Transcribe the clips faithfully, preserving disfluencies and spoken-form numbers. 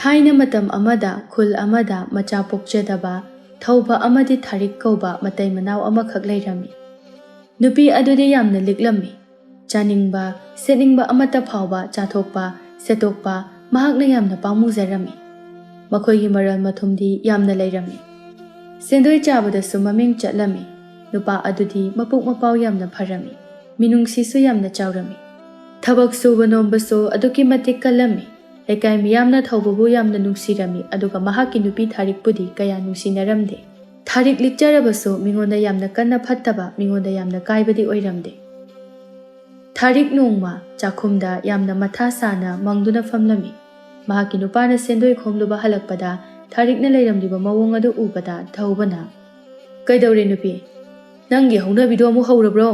ꯊꯥꯏꯅ ꯃꯇꯝ ꯑꯃꯗ ꯈꯨꯜ ꯑꯃꯗ ꯃꯆꯥ ꯄꯣꯛꯆꯗꯕ ꯊꯧꯕ ꯑꯃꯗꯤ ꯊꯥꯔꯤꯛ ꯀꯧꯕ ꯃꯇꯩ ꯃꯅꯥꯎ ꯑꯃꯈꯛ ꯂꯩꯔꯝꯃꯤ꯫ ꯅꯨꯄꯤ ꯑꯗꯨꯗꯤ ꯌꯥꯝꯅ ꯂꯤꯛꯂꯝꯃꯤ꯫ ꯆꯥꯅꯤꯡꯕ, ꯁꯦꯠꯅꯤꯡꯕ ꯑꯃꯠꯇ ꯐꯥꯎꯕ ꯆꯥꯊꯣꯛꯄ, ꯁꯦꯠꯇꯣꯛꯄ ꯃꯍꯥꯛꯅ ꯌꯥꯝꯅ ꯄꯥꯝꯃꯨꯖꯔꯝꯃꯤ꯫ ꯃꯈꯣꯏꯒꯤ ꯃꯔꯜ ꯃꯊꯨꯝꯗꯤ ꯌꯥꯝꯅ ꯂꯩꯔꯝꯃꯤ꯫ ꯁꯦꯟꯗꯣꯏ ꯆꯥꯕꯗꯁꯨ ꯃꯃꯤꯡ ꯆꯠꯂꯝꯃꯤ꯫ ꯅꯨꯄꯥ ꯑꯗꯨꯗꯤ ꯃꯄꯨꯛ ꯃꯄꯥꯎ ꯌꯥꯝꯅ ꯐꯔꯝꯃꯤ꯫ ꯃꯤꯅꯨꯡꯁꯤꯁꯨ ꯌꯥꯝꯅ ꯆꯥꯎꯔꯝꯃꯤ꯫ ꯊꯕꯛ ꯁꯨꯕ ꯅꯣꯝꯕꯁꯨ ꯑꯗꯨꯛꯀꯤ ꯃꯇꯤꯛ ꯀꯜꯂꯝꯃꯤ꯫ ꯂꯩꯀꯥꯏ ꯃꯤꯌꯥꯝꯅ ꯊꯧꯕꯕꯨ ꯌꯥꯝꯅ ꯅꯨꯡꯁꯤꯔꯝꯃꯤ, ꯑꯗꯨꯒ ꯃꯍꯥꯛꯀꯤ ꯅꯨꯄꯤ ꯊꯥꯔꯤꯛꯄꯨꯗꯤ ꯀꯌꯥ ꯅꯨꯡꯁꯤꯅꯔꯝꯗꯦ꯫ ꯊꯥꯔꯤꯛ ꯂꯤꯛꯆꯔꯕꯁꯨ ꯃꯤꯉꯣꯟꯗ ꯌꯥꯝꯅ ꯀꯟꯅ ꯐꯠꯇꯕ, ꯃꯤꯉꯣꯟꯗ ꯌꯥꯝꯅ ꯀꯥꯏꯕꯗꯤ ꯑꯣꯏꯔꯝꯗꯦ꯫ ꯊꯥꯔꯤꯛ ꯅꯣꯡꯃ ꯆꯥꯛꯈꯨꯝꯗ ꯌꯥꯝꯅ ꯃꯊꯥ ꯁꯥꯅ ꯃꯪꯗꯨꯅ ꯐꯝꯂꯝꯃꯤ꯫ ꯃꯍꯥꯛꯀꯤ ꯅꯨꯄꯥꯅ ꯁꯦꯟꯗꯣꯏ ꯈꯣꯝꯂꯨꯕ ꯍꯜꯂꯛꯄꯗ ꯊꯥꯔꯤꯛꯅ ꯂꯩꯔꯝꯂꯤꯕ ꯃꯑꯣꯡ ꯑꯗꯨ ꯎꯕꯗ ꯊꯧꯕꯅ, "ꯀꯩꯗꯧꯔꯦ ꯅꯨꯄꯤ? ꯅꯪꯒꯤ ꯍꯧꯅꯕꯤꯗꯣ ꯑꯃꯨꯛ ꯍꯧꯔꯕ꯭ꯔꯣ?"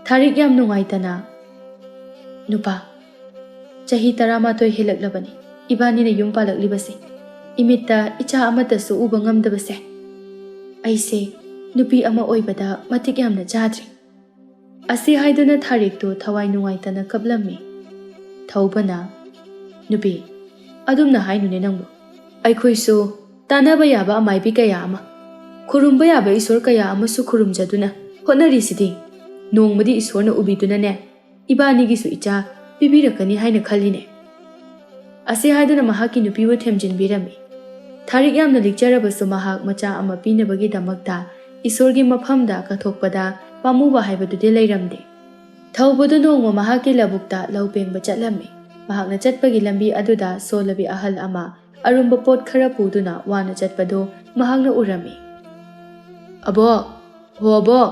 ꯊꯥꯔꯤꯛ ꯌꯥꯝ ꯅꯨꯡꯉꯥꯏꯇꯅ, "ꯅꯨꯄꯥ, ꯆꯍꯤ ꯇꯔꯥꯃꯥꯊꯣꯏ ꯍꯦꯜꯂꯛꯂꯕꯅꯤ ꯏꯕꯥꯅꯤꯅ ꯌꯨꯝ ꯄꯥꯜꯂꯛꯂꯤꯕꯁꯦ꯫ ꯏꯃꯤꯠꯇ ꯏꯆꯥ ꯑꯃꯠꯇꯁꯨ ꯎꯕ ꯉꯝꯗꯕꯁꯦ꯫ ꯑꯩꯁꯦ ꯅꯨꯄꯤ ꯑꯃ ꯑꯣꯏꯕꯗ ꯃꯇꯤꯛ ꯌꯥꯝꯅ ꯆꯥꯗ꯭ꯔꯤ꯫" ꯑꯁꯤ ꯍꯥꯏꯗꯨꯅ ꯊꯥꯔꯤꯛꯇꯨ ꯊꯋꯥꯏ ꯅꯨꯡꯉꯥꯏꯇꯅ ꯀꯞꯂꯝꯃꯤ꯫ ꯊꯧꯕꯅ, "ꯅꯨꯄꯤ, ꯑꯗꯨꯝꯅ ꯍꯥꯏꯅꯨꯅꯦ ꯅꯪꯕꯨ꯫ ꯑꯩꯈꯣꯏꯁꯨ ꯇꯥꯟꯅꯕ ꯌꯥꯕ ꯑꯃꯥꯏꯕꯤ ꯀꯌꯥ ꯑꯃ, ꯈꯨꯔꯨꯝꯕ ꯌꯥꯕ ꯏꯁꯣꯔ ꯀꯌꯥ ꯑꯃꯁꯨ ꯈꯨꯔꯨꯝꯖꯗꯨꯅ ꯍꯣꯠꯅꯔꯤꯁꯤꯗꯤ꯫ ꯅꯣꯡꯃꯗꯤ ꯏꯁꯣꯔꯅ ꯎꯕꯤꯗꯨꯅꯅꯦ, ꯏꯕꯥꯅꯤꯒꯤꯁꯨ ꯏꯆꯥ ꯄꯤꯕꯤꯔꯛꯀꯅꯤ ꯍꯥꯏꯅ ꯈꯜꯂꯤꯅꯦ꯫" ꯑꯁꯤ ꯍꯥꯏꯗꯨꯅ ꯃꯍꯥꯛꯀꯤ ꯅꯨꯄꯤꯕꯨ ꯊꯦꯝꯖꯤꯟꯕꯤꯔꯝꯃꯤ꯫ ꯊꯥꯔꯤꯛ ꯌꯥꯝꯅ ꯂꯤꯛꯆꯔꯕꯁꯨ ꯃꯍꯥꯛ ꯃꯆꯥ ꯑꯃ ꯄꯤꯅꯕꯒꯤꯗꯃꯛꯇ ꯏꯁꯣꯔꯒꯤ ꯃꯐꯝꯗ ꯀꯠꯊꯣꯛꯄꯗ ꯄꯥꯝꯃꯨꯕ ꯍꯥꯏꯕꯗꯨꯗꯤ ꯂꯩꯔꯝꯗꯦ꯫ ꯊꯧꯕꯗꯨ ꯅꯣꯡꯃ ꯃꯍꯥꯛꯀꯤ ꯂꯧꯕꯨꯛꯇ ꯂꯧ ꯄꯦꯡꯕ ꯆꯠꯂꯝꯃꯤ꯫ ꯃꯍꯥꯛꯅ ꯆꯠꯄꯒꯤ ꯂꯝꯕꯤ ꯑꯗꯨꯗ ꯁꯣꯜꯂꯕꯤ ꯑꯍꯜ ꯑꯃ ꯑꯔꯨꯝꯕ ꯄꯣꯠ ꯈꯔ ꯄꯨꯗꯨꯅ ꯋꯥꯅ ꯆꯠꯄꯗꯨ ꯃꯍꯥꯛꯅ ꯎꯔꯝꯃꯤ꯫ "ꯑꯕꯣꯛ, ꯍꯣ ꯑꯕꯣꯛ!"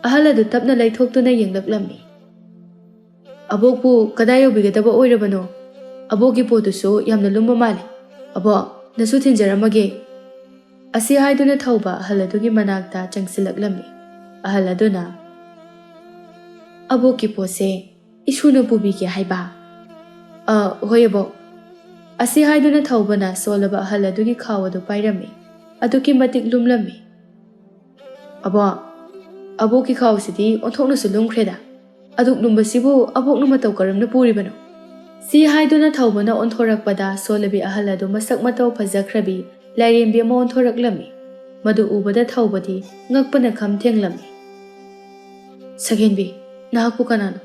ꯑꯍꯜ ꯑꯗꯨ ꯇꯞꯅ ꯂꯩꯊꯣꯛꯇꯨꯅ ꯌꯦꯡꯂꯛꯂꯝꯃꯤ꯫ "ꯑꯕꯣꯛꯄꯨ ꯀꯗꯥꯏ ꯌꯧꯕꯤꯒꯗꯕ ꯑꯣꯏꯔꯕꯅꯣ? ꯑꯕꯣꯛꯀꯤ ꯄꯣꯠꯇꯨꯁꯨ ꯌꯥꯝꯅ ꯂꯨꯝꯕ ꯃꯥꯜꯂꯤ꯫ ꯑꯕꯣꯛ, ꯅꯁꯨ ꯊꯤꯟꯖꯔꯝꯃꯒꯦ꯫" ꯑꯁꯤ ꯍꯥꯏꯗꯨꯅ ꯊꯧꯕ ꯑꯍꯜ ꯑꯗꯨꯒꯤ ꯃꯅꯥꯛꯇ ꯆꯪꯁꯤꯜꯂꯛꯂꯝꯃꯤ꯫ ꯑꯍꯜ ꯑꯗꯨꯅ, "ꯑꯕꯣꯛꯀꯤ ꯄꯣꯠꯁꯦ ꯏꯁꯨꯅ ꯄꯨꯕꯤꯒꯦ ꯍꯥꯏꯕ?" "ꯑ, ꯍꯣꯏ ꯑꯕꯣꯛ꯫" ꯑꯁꯤ ꯍꯥꯏꯗꯨꯅ ꯊꯧꯕꯅ ꯁꯣꯜꯂꯕ ꯑꯍꯜ ꯑꯗꯨꯒꯤ ꯈꯥꯎ ꯑꯗꯨ ꯄꯥꯏꯔꯝꯃꯤ꯫ ꯑꯗꯨꯛꯀꯤ ꯃꯇꯤꯛ ꯂꯨꯝꯂꯝꯃꯤ꯫ "ꯑꯕꯣꯛ, ꯑꯕꯣꯛꯀꯤ ꯈꯥꯎꯁꯤꯗꯤ ꯑꯣꯟꯊꯣꯛꯅꯁꯨ ꯂꯨꯝꯈ꯭ꯔꯦꯗ꯫ ꯑꯗꯨꯛ ꯂꯨꯝꯕꯁꯤꯕꯨ ꯑꯕꯣꯛꯅ ꯃꯇꯧ ꯀꯔꯝꯅ ꯄꯨꯔꯤꯕꯅꯣ?" ꯁꯤ ꯍꯥꯏꯗꯨꯅ ꯊꯧꯕꯅ ꯑꯣꯟꯊꯣꯔꯛꯄꯗ ꯁꯣꯜꯂꯕꯤ ꯑꯍꯜ ꯑꯗꯨ ꯃꯁꯛ ꯃꯇꯧ ꯐꯖꯈ꯭ꯔꯕꯤ ꯂꯥꯏꯔꯦꯝꯕꯤ ꯑꯃ ꯑꯣꯟꯊꯣꯔꯛꯂꯝꯃꯤ꯫ ꯃꯗꯨ ꯎꯕꯗ ꯊꯧꯕꯗꯤ ꯉꯛꯄꯅ ꯈꯝ ꯊꯦꯡꯂꯝꯃꯤ꯫ "ꯁꯒꯦꯟꯕꯤ, ꯅꯍꯥꯛꯄꯨ ꯀꯅꯥꯅꯣ?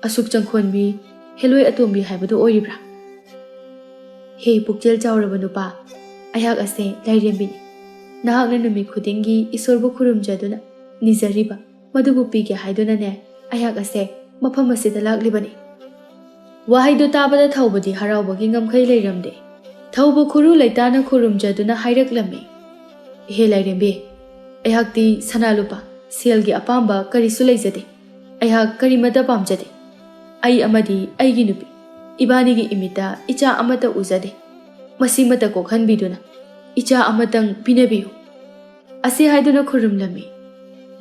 ꯑꯁꯨꯛ ꯆꯪꯈꯣꯟꯕꯤ, ꯍꯦꯂꯣꯏ ꯑꯇꯣꯝꯕꯤ ꯍꯥꯏꯕꯗꯨ ꯑꯣꯏꯔꯤꯕ꯭ꯔꯥ?" "ꯍꯦ ꯄꯨꯛꯆꯦꯜ ꯆꯥꯎꯔꯕ ꯅꯨꯄꯥ, ꯑꯩꯍꯥꯛ ꯑꯁꯦ ꯂꯥꯏꯔꯦꯝꯕꯤꯅꯤ꯫ ꯅꯍꯥꯛꯅ ꯅꯨꯃꯤꯠ ꯈꯨꯗꯤꯡꯒꯤ ꯏꯁꯣꯔꯕꯨ ꯈꯨꯔꯨꯝꯖꯗꯨꯅ ꯅꯤꯖꯔꯤꯕ ꯃꯗꯨꯕꯨ ꯄꯤꯒꯦ ꯍꯥꯏꯗꯨꯅꯅꯦ ꯑꯩꯍꯥꯛ ꯑꯁꯦ ꯃꯐꯝ ꯑꯁꯤꯗ ꯂꯥꯛꯂꯤꯕꯅꯤ꯫" ꯋꯥꯍꯩꯗꯨ ꯇꯥꯕꯗ ꯊꯧꯕꯗꯤ ꯍꯔꯥꯎꯕꯒꯤ ꯉꯝꯈꯩ ꯂꯩꯔꯝꯗꯦ꯫ ꯊꯧꯕ ꯈꯨꯔꯨ ꯂꯩꯇꯥꯅ ꯈꯨꯔꯨꯝꯖꯗꯨꯅ ꯍꯥꯏꯔꯛꯂꯝꯃꯤ, "ꯏꯍꯦ ꯂꯥꯏꯔꯦꯝꯕꯤ, ꯑꯩꯍꯥꯛꯇꯤ ꯁꯅꯥ ꯂꯨꯄꯥ, ꯁꯦꯜꯒꯤ ꯑꯄꯥꯝꯕ ꯀꯔꯤꯁꯨ ꯂꯩꯖꯗꯦ꯫ ꯑꯩꯍꯥꯛ ꯀꯔꯤꯃꯠꯇ ꯄꯥꯝꯖꯗꯦ꯫ ꯑꯩ ꯑꯃꯗꯤ ꯑꯩꯒꯤ ꯅꯨꯄꯤ, ꯏꯕꯥꯅꯤꯒꯤ ꯏꯃꯤꯠꯇ ꯏꯆꯥ ꯑꯃꯠꯇ ꯎꯖꯗꯦ꯫ ꯃꯁꯤꯃꯠꯇ ꯀꯣꯛꯍꯟꯕꯤꯗꯨꯅ ꯏꯆꯥ ꯑꯃꯇꯪ ꯄꯤꯅꯕꯤꯌꯨ꯫" ꯑꯁꯤ ꯍꯥꯏꯗꯨꯅ ꯈꯨꯔꯨꯝꯂꯝꯃꯤ꯫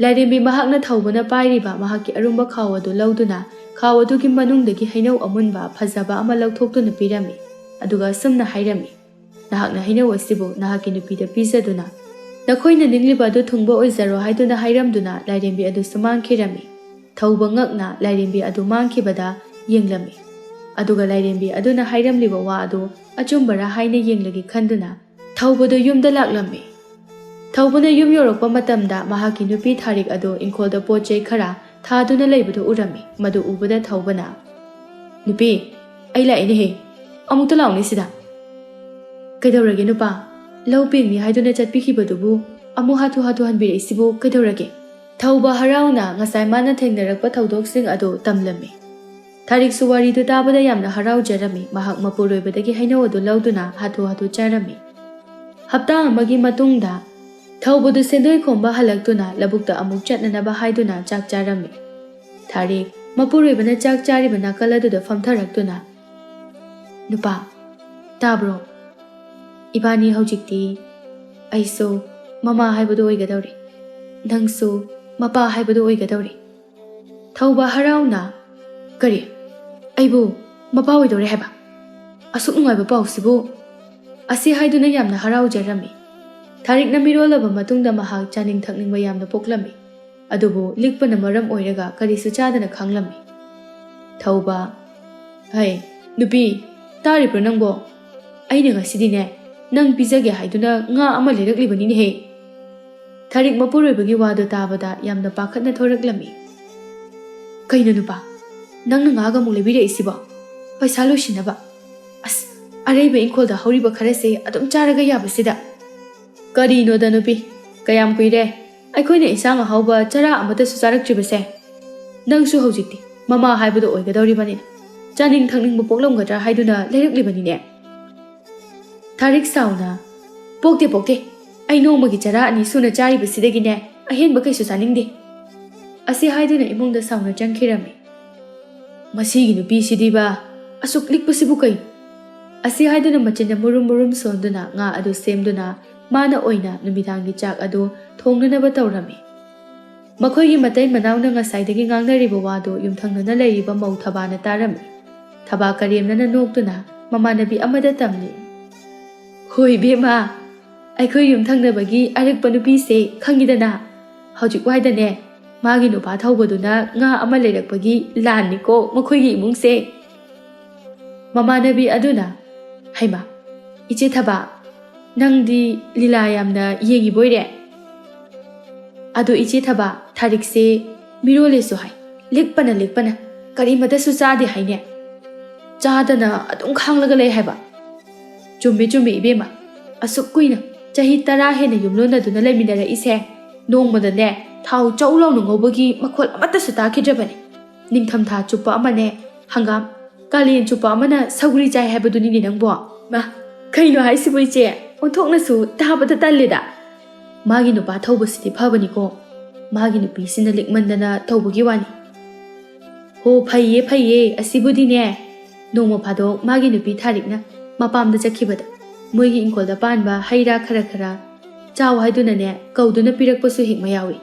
ꯂꯥꯏꯔꯦꯝꯕꯤ ꯃꯍꯥꯛꯅ ꯊꯧꯕꯅ ꯄꯥꯏꯔꯤꯕ ꯃꯍꯥꯛꯀꯤ ꯑꯔꯨꯝꯕ ꯈꯥꯎ ꯑꯗꯨ ꯂꯧꯗꯨꯅ ꯈꯥꯎ ꯑꯗꯨꯒꯤ ꯃꯅꯨꯡꯗꯒꯤ ꯍꯩꯅꯧ ꯑꯃꯨꯟꯕ ꯐꯖꯕ ꯑꯃ ꯂꯧꯊꯣꯛꯇꯨꯅ ꯄꯤꯔꯝꯃꯤ꯫ ꯑꯗꯨꯒ ꯑꯁꯨꯝꯅ ꯍꯥꯏꯔꯝꯃꯤ, "ꯅꯍꯥꯛꯅ ꯍꯩꯅꯧ ꯑꯁꯤꯕꯨ ꯅꯍꯥꯛꯀꯤ ꯅꯨꯄꯤꯗ ꯄꯤꯖꯗꯨꯅ ꯅꯈꯣꯏꯅ ꯅꯤꯡꯂꯤꯕ ꯑꯗꯨ ꯊꯨꯡꯕ ꯑꯣꯏꯖꯔꯣ" ꯍꯥꯏꯗꯨꯅ ꯍꯥꯏꯔꯝꯗꯨꯅ ꯂꯥꯏꯔꯦꯝꯕꯤ ꯑꯗꯨꯁꯨ ꯃꯥꯡꯈꯤꯔꯝꯃꯤ꯫ ꯊꯧꯕ ꯉꯛꯅ ꯂꯥꯏꯔꯦꯝꯕꯤ ꯑꯗꯨ ꯃꯥꯡꯈꯤꯕꯗ ꯌꯦꯡꯂꯝꯃꯤ꯫ ꯑꯗꯨꯒ ꯂꯥꯏꯔꯦꯝꯕꯤ ꯑꯗꯨꯅ ꯍꯥꯏꯔꯝꯂꯤꯕ ꯋꯥ ꯑꯗꯨ ꯑꯆꯨꯝꯕꯔꯥ ꯍꯥꯏꯅ ꯌꯦꯡꯂꯒꯦ ꯈꯟꯗꯨꯅ ꯊꯧꯕꯗꯨ ꯌꯨꯝꯗ ꯂꯥꯛꯂꯝꯃꯤ꯫ ꯊꯧꯕꯅ ꯌꯨꯝ ꯌꯧꯔꯛꯄ ꯃꯇꯝꯗ ꯃꯍꯥꯛꯀꯤ ꯅꯨꯄꯤ ꯊꯥꯔꯤꯛ ꯑꯗꯨ ꯏꯪꯈꯣꯜꯗ ꯄꯣꯠ ꯆꯩ ꯈꯔ ꯊꯥꯗꯨꯅ ꯂꯩꯕꯗꯨ ꯎꯔꯝꯃꯤ꯫ ꯃꯗꯨ ꯎꯕꯗ ꯊꯧꯕꯅ, "ꯅꯨꯄꯤ, ꯑꯩ ꯂꯥꯛꯏꯅꯦꯍꯦ, ꯑꯃꯨꯛꯇ ꯂꯥꯛꯎꯅꯦ ꯁꯤꯗ꯫" "ꯀꯩꯗꯧꯔꯒꯦ ꯅꯨꯄꯥ? ꯂꯧ ꯄꯦꯡꯅꯤ ꯍꯥꯏꯗꯨꯅ ꯆꯠꯄꯤꯈꯤꯕꯗꯨꯕꯨ ꯑꯃꯨꯛ ꯍꯥꯊꯨ ꯍꯥꯊꯨ ꯍꯟꯕꯤꯔꯛꯏꯁꯤꯕꯨ ꯀꯩꯗꯧꯔꯒꯦ?" ꯊꯧꯕ ꯍꯔꯥꯎꯅ ꯉꯁꯥꯏ ꯃꯥꯅ ꯊꯦꯡꯅꯔꯛꯄ ꯊꯧꯗꯣꯛꯁꯤꯡ ꯑꯗꯨ ꯇꯝꯂꯝꯃꯤ꯫ ꯊꯥꯔꯤꯛꯁꯨ ꯋꯥꯔꯤꯗꯨ ꯇꯥꯕꯗ ꯌꯥꯝꯅ ꯍꯔꯥꯎꯖꯔꯝꯃꯤ꯫ ꯃꯍꯥꯛ ꯃꯄꯨꯔꯣꯏꯕꯗꯒꯤ ꯍꯩꯅꯧ ꯑꯗꯨ ꯂꯧꯗꯨꯅ ꯍꯥꯊꯨ ꯍꯥꯊꯨ ꯆꯥꯔꯝꯃꯤ꯫ ꯍꯞꯇꯥ ꯑꯃꯒꯤ ꯃꯇꯨꯡꯗ ꯊꯧꯕꯗꯨ ꯁꯦꯟꯗꯣꯏ ꯈꯣꯝꯕ ꯍꯜꯂꯛꯇꯨꯅ ꯂꯧꯕꯨꯛꯇ ꯑꯃꯨꯛ ꯆꯠꯅꯅꯕ ꯍꯥꯏꯗꯨꯅ ꯆꯥꯛ ꯆꯥꯔꯝꯃꯤ꯫ ꯊꯥꯔꯤꯛ ꯃꯄꯨꯔꯣꯏꯕꯅ ꯆꯥꯛ ꯆꯥꯔꯤꯕ ꯅꯥꯀꯜ ꯑꯗꯨꯗ ꯐꯝꯊꯔꯛꯇꯨꯅ, "ꯅꯨꯄꯥ, ꯇꯥꯕ꯭ꯔꯣ? ꯏꯕꯥꯅꯤ ꯍꯧꯖꯤꯛꯇꯤ ꯑꯩꯁꯨ ꯃꯃꯥ ꯍꯥꯏꯕꯗꯨ ꯑꯣꯏꯒꯗꯧꯔꯦ, ꯅꯪꯁꯨ ꯃꯄꯥ ꯍꯥꯏꯕꯗꯨ ꯑꯣꯏꯒꯗꯧꯔꯦ꯫" ꯊꯧꯕ ꯍꯔꯥꯎꯅ, "ꯀꯔꯤ? ꯑꯩꯕꯨ ꯃꯄꯥ ꯑꯣꯏꯗꯧꯔꯦ ꯍꯥꯏꯕ? ꯑꯁꯨꯛ ꯅꯨꯡꯉꯥꯏꯕ ꯄꯥꯎꯁꯤꯕꯨ?" ꯑꯁꯤ ꯍꯥꯏꯗꯨꯅ ꯌꯥꯝꯅ ꯍꯔꯥꯎꯖꯔꯝꯃꯤ꯫ ꯊꯥꯔꯤꯛꯅ ꯃꯤꯔꯣꯜꯂꯕ ꯃꯇꯨꯡꯗ ꯃꯍꯥꯛ ꯆꯥꯅꯤꯡ ꯊꯛꯅꯤꯡꯕ ꯌꯥꯝꯅ ꯄꯣꯛꯂꯝꯃꯤ꯫ ꯑꯗꯨꯕꯨ ꯂꯤꯛꯄꯅ ꯃꯔꯝ ꯑꯣꯏꯔꯒ ꯀꯔꯤꯁꯨ ꯆꯥꯗꯅ ꯈꯥꯡꯂꯝꯃꯤ꯫ ꯊꯧꯕ, "ꯍꯩ, "ꯅꯨꯄꯤ, ꯇꯥꯔꯤꯕ꯭ꯔꯣ ꯅꯪꯕꯣ? ꯑꯩꯅ ꯉꯁꯤꯗꯤꯅꯦ, ꯅꯪ ꯄꯤꯖꯒꯦ ꯍꯥꯏꯗꯨꯅ ꯉꯥ ꯑꯃ ꯂꯩꯔꯛꯂꯤꯕꯅꯤꯅꯦꯍꯦ!" ꯊꯥꯔꯤꯛ ꯃꯄꯨꯔꯣꯏꯕꯒꯤ ꯋꯥꯗꯨ ꯇꯥꯕꯗ ꯌꯥꯝꯅ ꯄꯥꯈꯠꯅ ꯊꯣꯔꯛꯂꯝꯃꯤ꯫ "ꯀꯩꯅꯣ ꯅꯨꯄꯥ, ꯅꯪꯅ ꯉꯥꯒ ꯑꯃꯨꯛ ꯂꯩꯕꯤꯔꯛꯏꯁꯤꯕꯣ? ꯄꯩꯁꯥ ꯂꯣꯏꯁꯤꯟꯅꯕ? ꯑꯁ, ꯑꯔꯩꯕ ꯏꯪꯈꯣꯜꯗ ꯍꯧꯔꯤꯕ ꯈꯔꯁꯦ ꯑꯗꯨꯝ ꯆꯥꯔꯒ ꯌꯥꯕꯁꯤꯗ꯫ ꯀꯔꯤꯅꯣꯗ ꯅꯨꯄꯤ, ꯀꯌꯥꯝ ꯀꯨꯏꯔꯦ ꯑꯩꯈꯣꯏꯅ ꯏꯟꯁꯥꯡ ꯑꯍꯥꯎꯕ ꯆꯔꯥ ꯑꯃꯠꯇꯁꯨ ꯆꯥꯔꯛꯇ꯭ꯔꯤꯕꯁꯦ? ꯅꯪꯁꯨ ꯍꯧꯖꯤꯛꯇꯤ ꯃꯃꯥ ꯍꯥꯏꯕꯗꯣ ꯑꯣꯏꯒꯗꯧꯔꯤꯕꯅꯤꯅ ꯆꯥꯅꯤꯡ ꯊꯛꯅꯤꯡꯕ ꯄꯣꯛꯂꯝꯒꯗ꯭ꯔꯥ ꯍꯥꯏꯗꯨꯅ ꯂꯩꯔꯛꯂꯤꯕꯅꯤꯅꯦ꯫" ꯊꯥꯔꯤꯛ ꯁꯥꯎꯅ, "ꯄꯣꯛꯇꯦ, ꯄꯣꯛꯇꯦ꯫ ꯑꯩ ꯅꯣꯡꯃꯒꯤ ꯆꯔꯥ ꯑꯅꯤ ꯁꯨꯅ ꯆꯥꯔꯤꯕꯁꯤꯗꯒꯤꯅꯦ ꯑꯍꯦꯟꯕ ꯀꯩꯁꯨ ꯆꯥꯅꯤꯡꯗꯦ꯫" ꯑꯁꯤ ꯍꯥꯏꯗꯨꯅ ꯏꯃꯨꯡꯗ ꯁꯥꯎꯅ ꯆꯪꯈꯤꯔꯝꯃꯤ꯫ "ꯃꯁꯤꯒꯤ ꯅꯨꯄꯤꯁꯤꯗꯤꯕ, ꯑꯁꯨꯛ ꯂꯤꯛꯄꯁꯤꯕꯨ ꯀꯩꯅꯣ?" ꯑꯁꯤ ꯍꯥꯏꯗꯨꯅ ꯃꯆꯤꯟꯗ ꯃꯨꯔꯨꯝ ꯃꯨꯔꯨꯝ ꯁꯣꯟꯗꯨꯅ ꯉꯥ ꯑꯗꯨ ꯁꯦꯝꯗꯨꯅ ꯃꯥꯅ ꯑꯣꯏꯅ ꯅꯨꯃꯤꯗꯥꯡꯒꯤ ꯆꯥꯛ ꯑꯗꯨ ꯊꯣꯡꯅꯅꯕ ꯇꯧꯔꯝꯃꯤ꯫ ꯃꯈꯣꯏꯒꯤ ꯃꯇꯩ ꯃꯅꯥꯎꯅ ꯉꯁꯥꯏꯗꯒꯤ ꯉꯥꯡꯅꯔꯤꯕ ꯋꯥꯗꯨ ꯌꯨꯝꯊꯪꯅꯅ ꯂꯩꯔꯤꯕ ꯃꯧ ꯊꯕꯥꯅ ꯇꯥꯔꯝꯃꯤ꯫ ꯊꯕꯥ ꯀꯔꯦꯝꯅꯅ ꯅꯣꯛꯇꯨꯅ ꯃꯃꯥꯟꯅꯕꯤ ꯑꯃꯗ ꯇꯝꯂꯤ꯫ "ꯍꯣꯏ ꯏꯕꯦꯝꯃ, ꯑꯩꯈꯣꯏ ꯌꯨꯝꯊꯪꯅꯕꯒꯤ ꯑꯔꯤꯛꯄ ꯅꯨꯄꯤꯁꯦ ꯈꯪꯉꯤꯗꯅ? ꯍꯧꯖꯤꯛ ꯋꯥꯏꯗꯅꯦ ꯃꯥꯒꯤ ꯅꯨꯄꯥ ꯊꯧꯕꯗꯨꯅ ꯉꯥ ꯑꯃ ꯂꯩꯔꯛꯄꯒꯤ ꯂꯥꯟꯅꯤꯀꯣ ꯃꯈꯣꯏꯒꯤ ꯏꯃꯨꯡꯁꯦ꯫" ꯃꯃꯥꯟꯅꯕꯤ ꯑꯗꯨꯅ, "ꯍꯩꯃꯥ, ꯏꯆꯦ ꯊꯕꯥ, ꯅꯪꯗꯤ ꯂꯤꯂꯥ ꯌꯥꯝꯅ ꯌꯦꯡꯉꯤꯕꯣꯏꯔꯦ꯫ ꯑꯗꯣ ꯏꯆꯦ ꯊꯕꯥ, ꯊꯥꯔꯤꯛꯁꯦ ꯃꯤꯔꯣꯜꯂꯦꯁꯨ ꯍꯥꯏ, ꯂꯤꯛꯄꯅ ꯂꯤꯛꯄꯅ ꯀꯔꯤꯃꯇꯁꯨ ꯆꯥꯗꯦ ꯍꯥꯏꯅꯦ꯫ ꯆꯥꯗꯅ ꯑꯗꯨꯝ ꯈꯥꯡꯂꯒ ꯂꯩ ꯍꯥꯏꯕ꯫" "ꯆꯨꯝꯃꯦ, ꯆꯨꯝꯃꯦ ꯏꯕꯦꯝꯃ, ꯑꯁꯨꯛ ꯀꯨꯏꯅ, ꯆꯍꯤ ꯇꯔꯥ ꯍꯦꯟꯅ ꯌꯨꯝꯂꯣꯟꯅꯗꯨꯅ ꯂꯩꯃꯤꯟꯅꯔꯛꯏꯁꯦ, ꯅꯣꯡꯃꯗꯅꯦ ꯊꯥꯎ ꯆꯧ ꯂꯥꯎꯅ ꯉꯧꯕꯒꯤ ꯃꯈꯣꯜ ꯑꯃꯠꯇꯁꯨ ꯇꯥꯈꯤꯗ꯭ꯔꯕꯅꯤ꯫ ꯅꯤꯡꯊꯝꯊꯥ ꯆꯨꯞꯄ ꯑꯃꯅꯦ ꯍꯪꯒꯥꯝ, ꯀꯥꯂꯦꯟ ꯆꯨꯞꯄ ꯑꯃꯅ ꯁꯧꯒ꯭ꯔꯤ ꯆꯥꯏ ꯍꯥꯏꯕꯗꯨꯅꯤꯅꯦ ꯅꯪꯕꯣ꯫ ꯃꯥ, ꯀꯩꯅꯣ ꯍꯥꯏꯁꯤꯕꯨ ꯏꯆꯦ? ꯑꯣꯟꯊꯣꯛꯅꯁꯨ ꯇꯥꯕꯗ ꯇꯜꯂꯦꯗ꯫" "ꯃꯥꯒꯤ ꯅꯨꯄꯥ ꯊꯧꯕꯁꯤꯗꯤ ꯐꯕꯅꯤꯀꯣ, ꯃꯥꯒꯤ ꯅꯨꯄꯤꯁꯤꯅ ꯂꯤꯛꯃꯟꯗꯅ ꯇꯧꯕꯒꯤ ꯋꯥꯅꯤ꯫" "ꯍꯣ, ꯐꯩꯌꯦ, ꯐꯩꯌꯦ, ꯑꯁꯤꯕꯨꯗꯤꯅꯦ꯫" ꯅꯣꯡꯃ ꯐꯥꯗꯣꯛ ꯃꯥꯒꯤ ꯅꯨꯄꯤ ꯊꯥꯔꯤꯛꯅ ꯃꯄꯥꯝꯗ ꯆꯠꯈꯤꯕꯗ ꯃꯣꯏꯒꯤ ꯏꯪꯈꯣꯜꯗ ꯄꯥꯟꯕ ꯍꯩ ꯔꯥ ꯈꯔ ꯈꯔ ꯆꯥꯎ ꯍꯥꯏꯗꯨꯅꯅꯦ ꯀꯧꯗꯨꯅ ꯄꯤꯔꯛꯄꯁꯨ ꯍꯦꯛ ꯃꯌꯥꯎꯏ꯫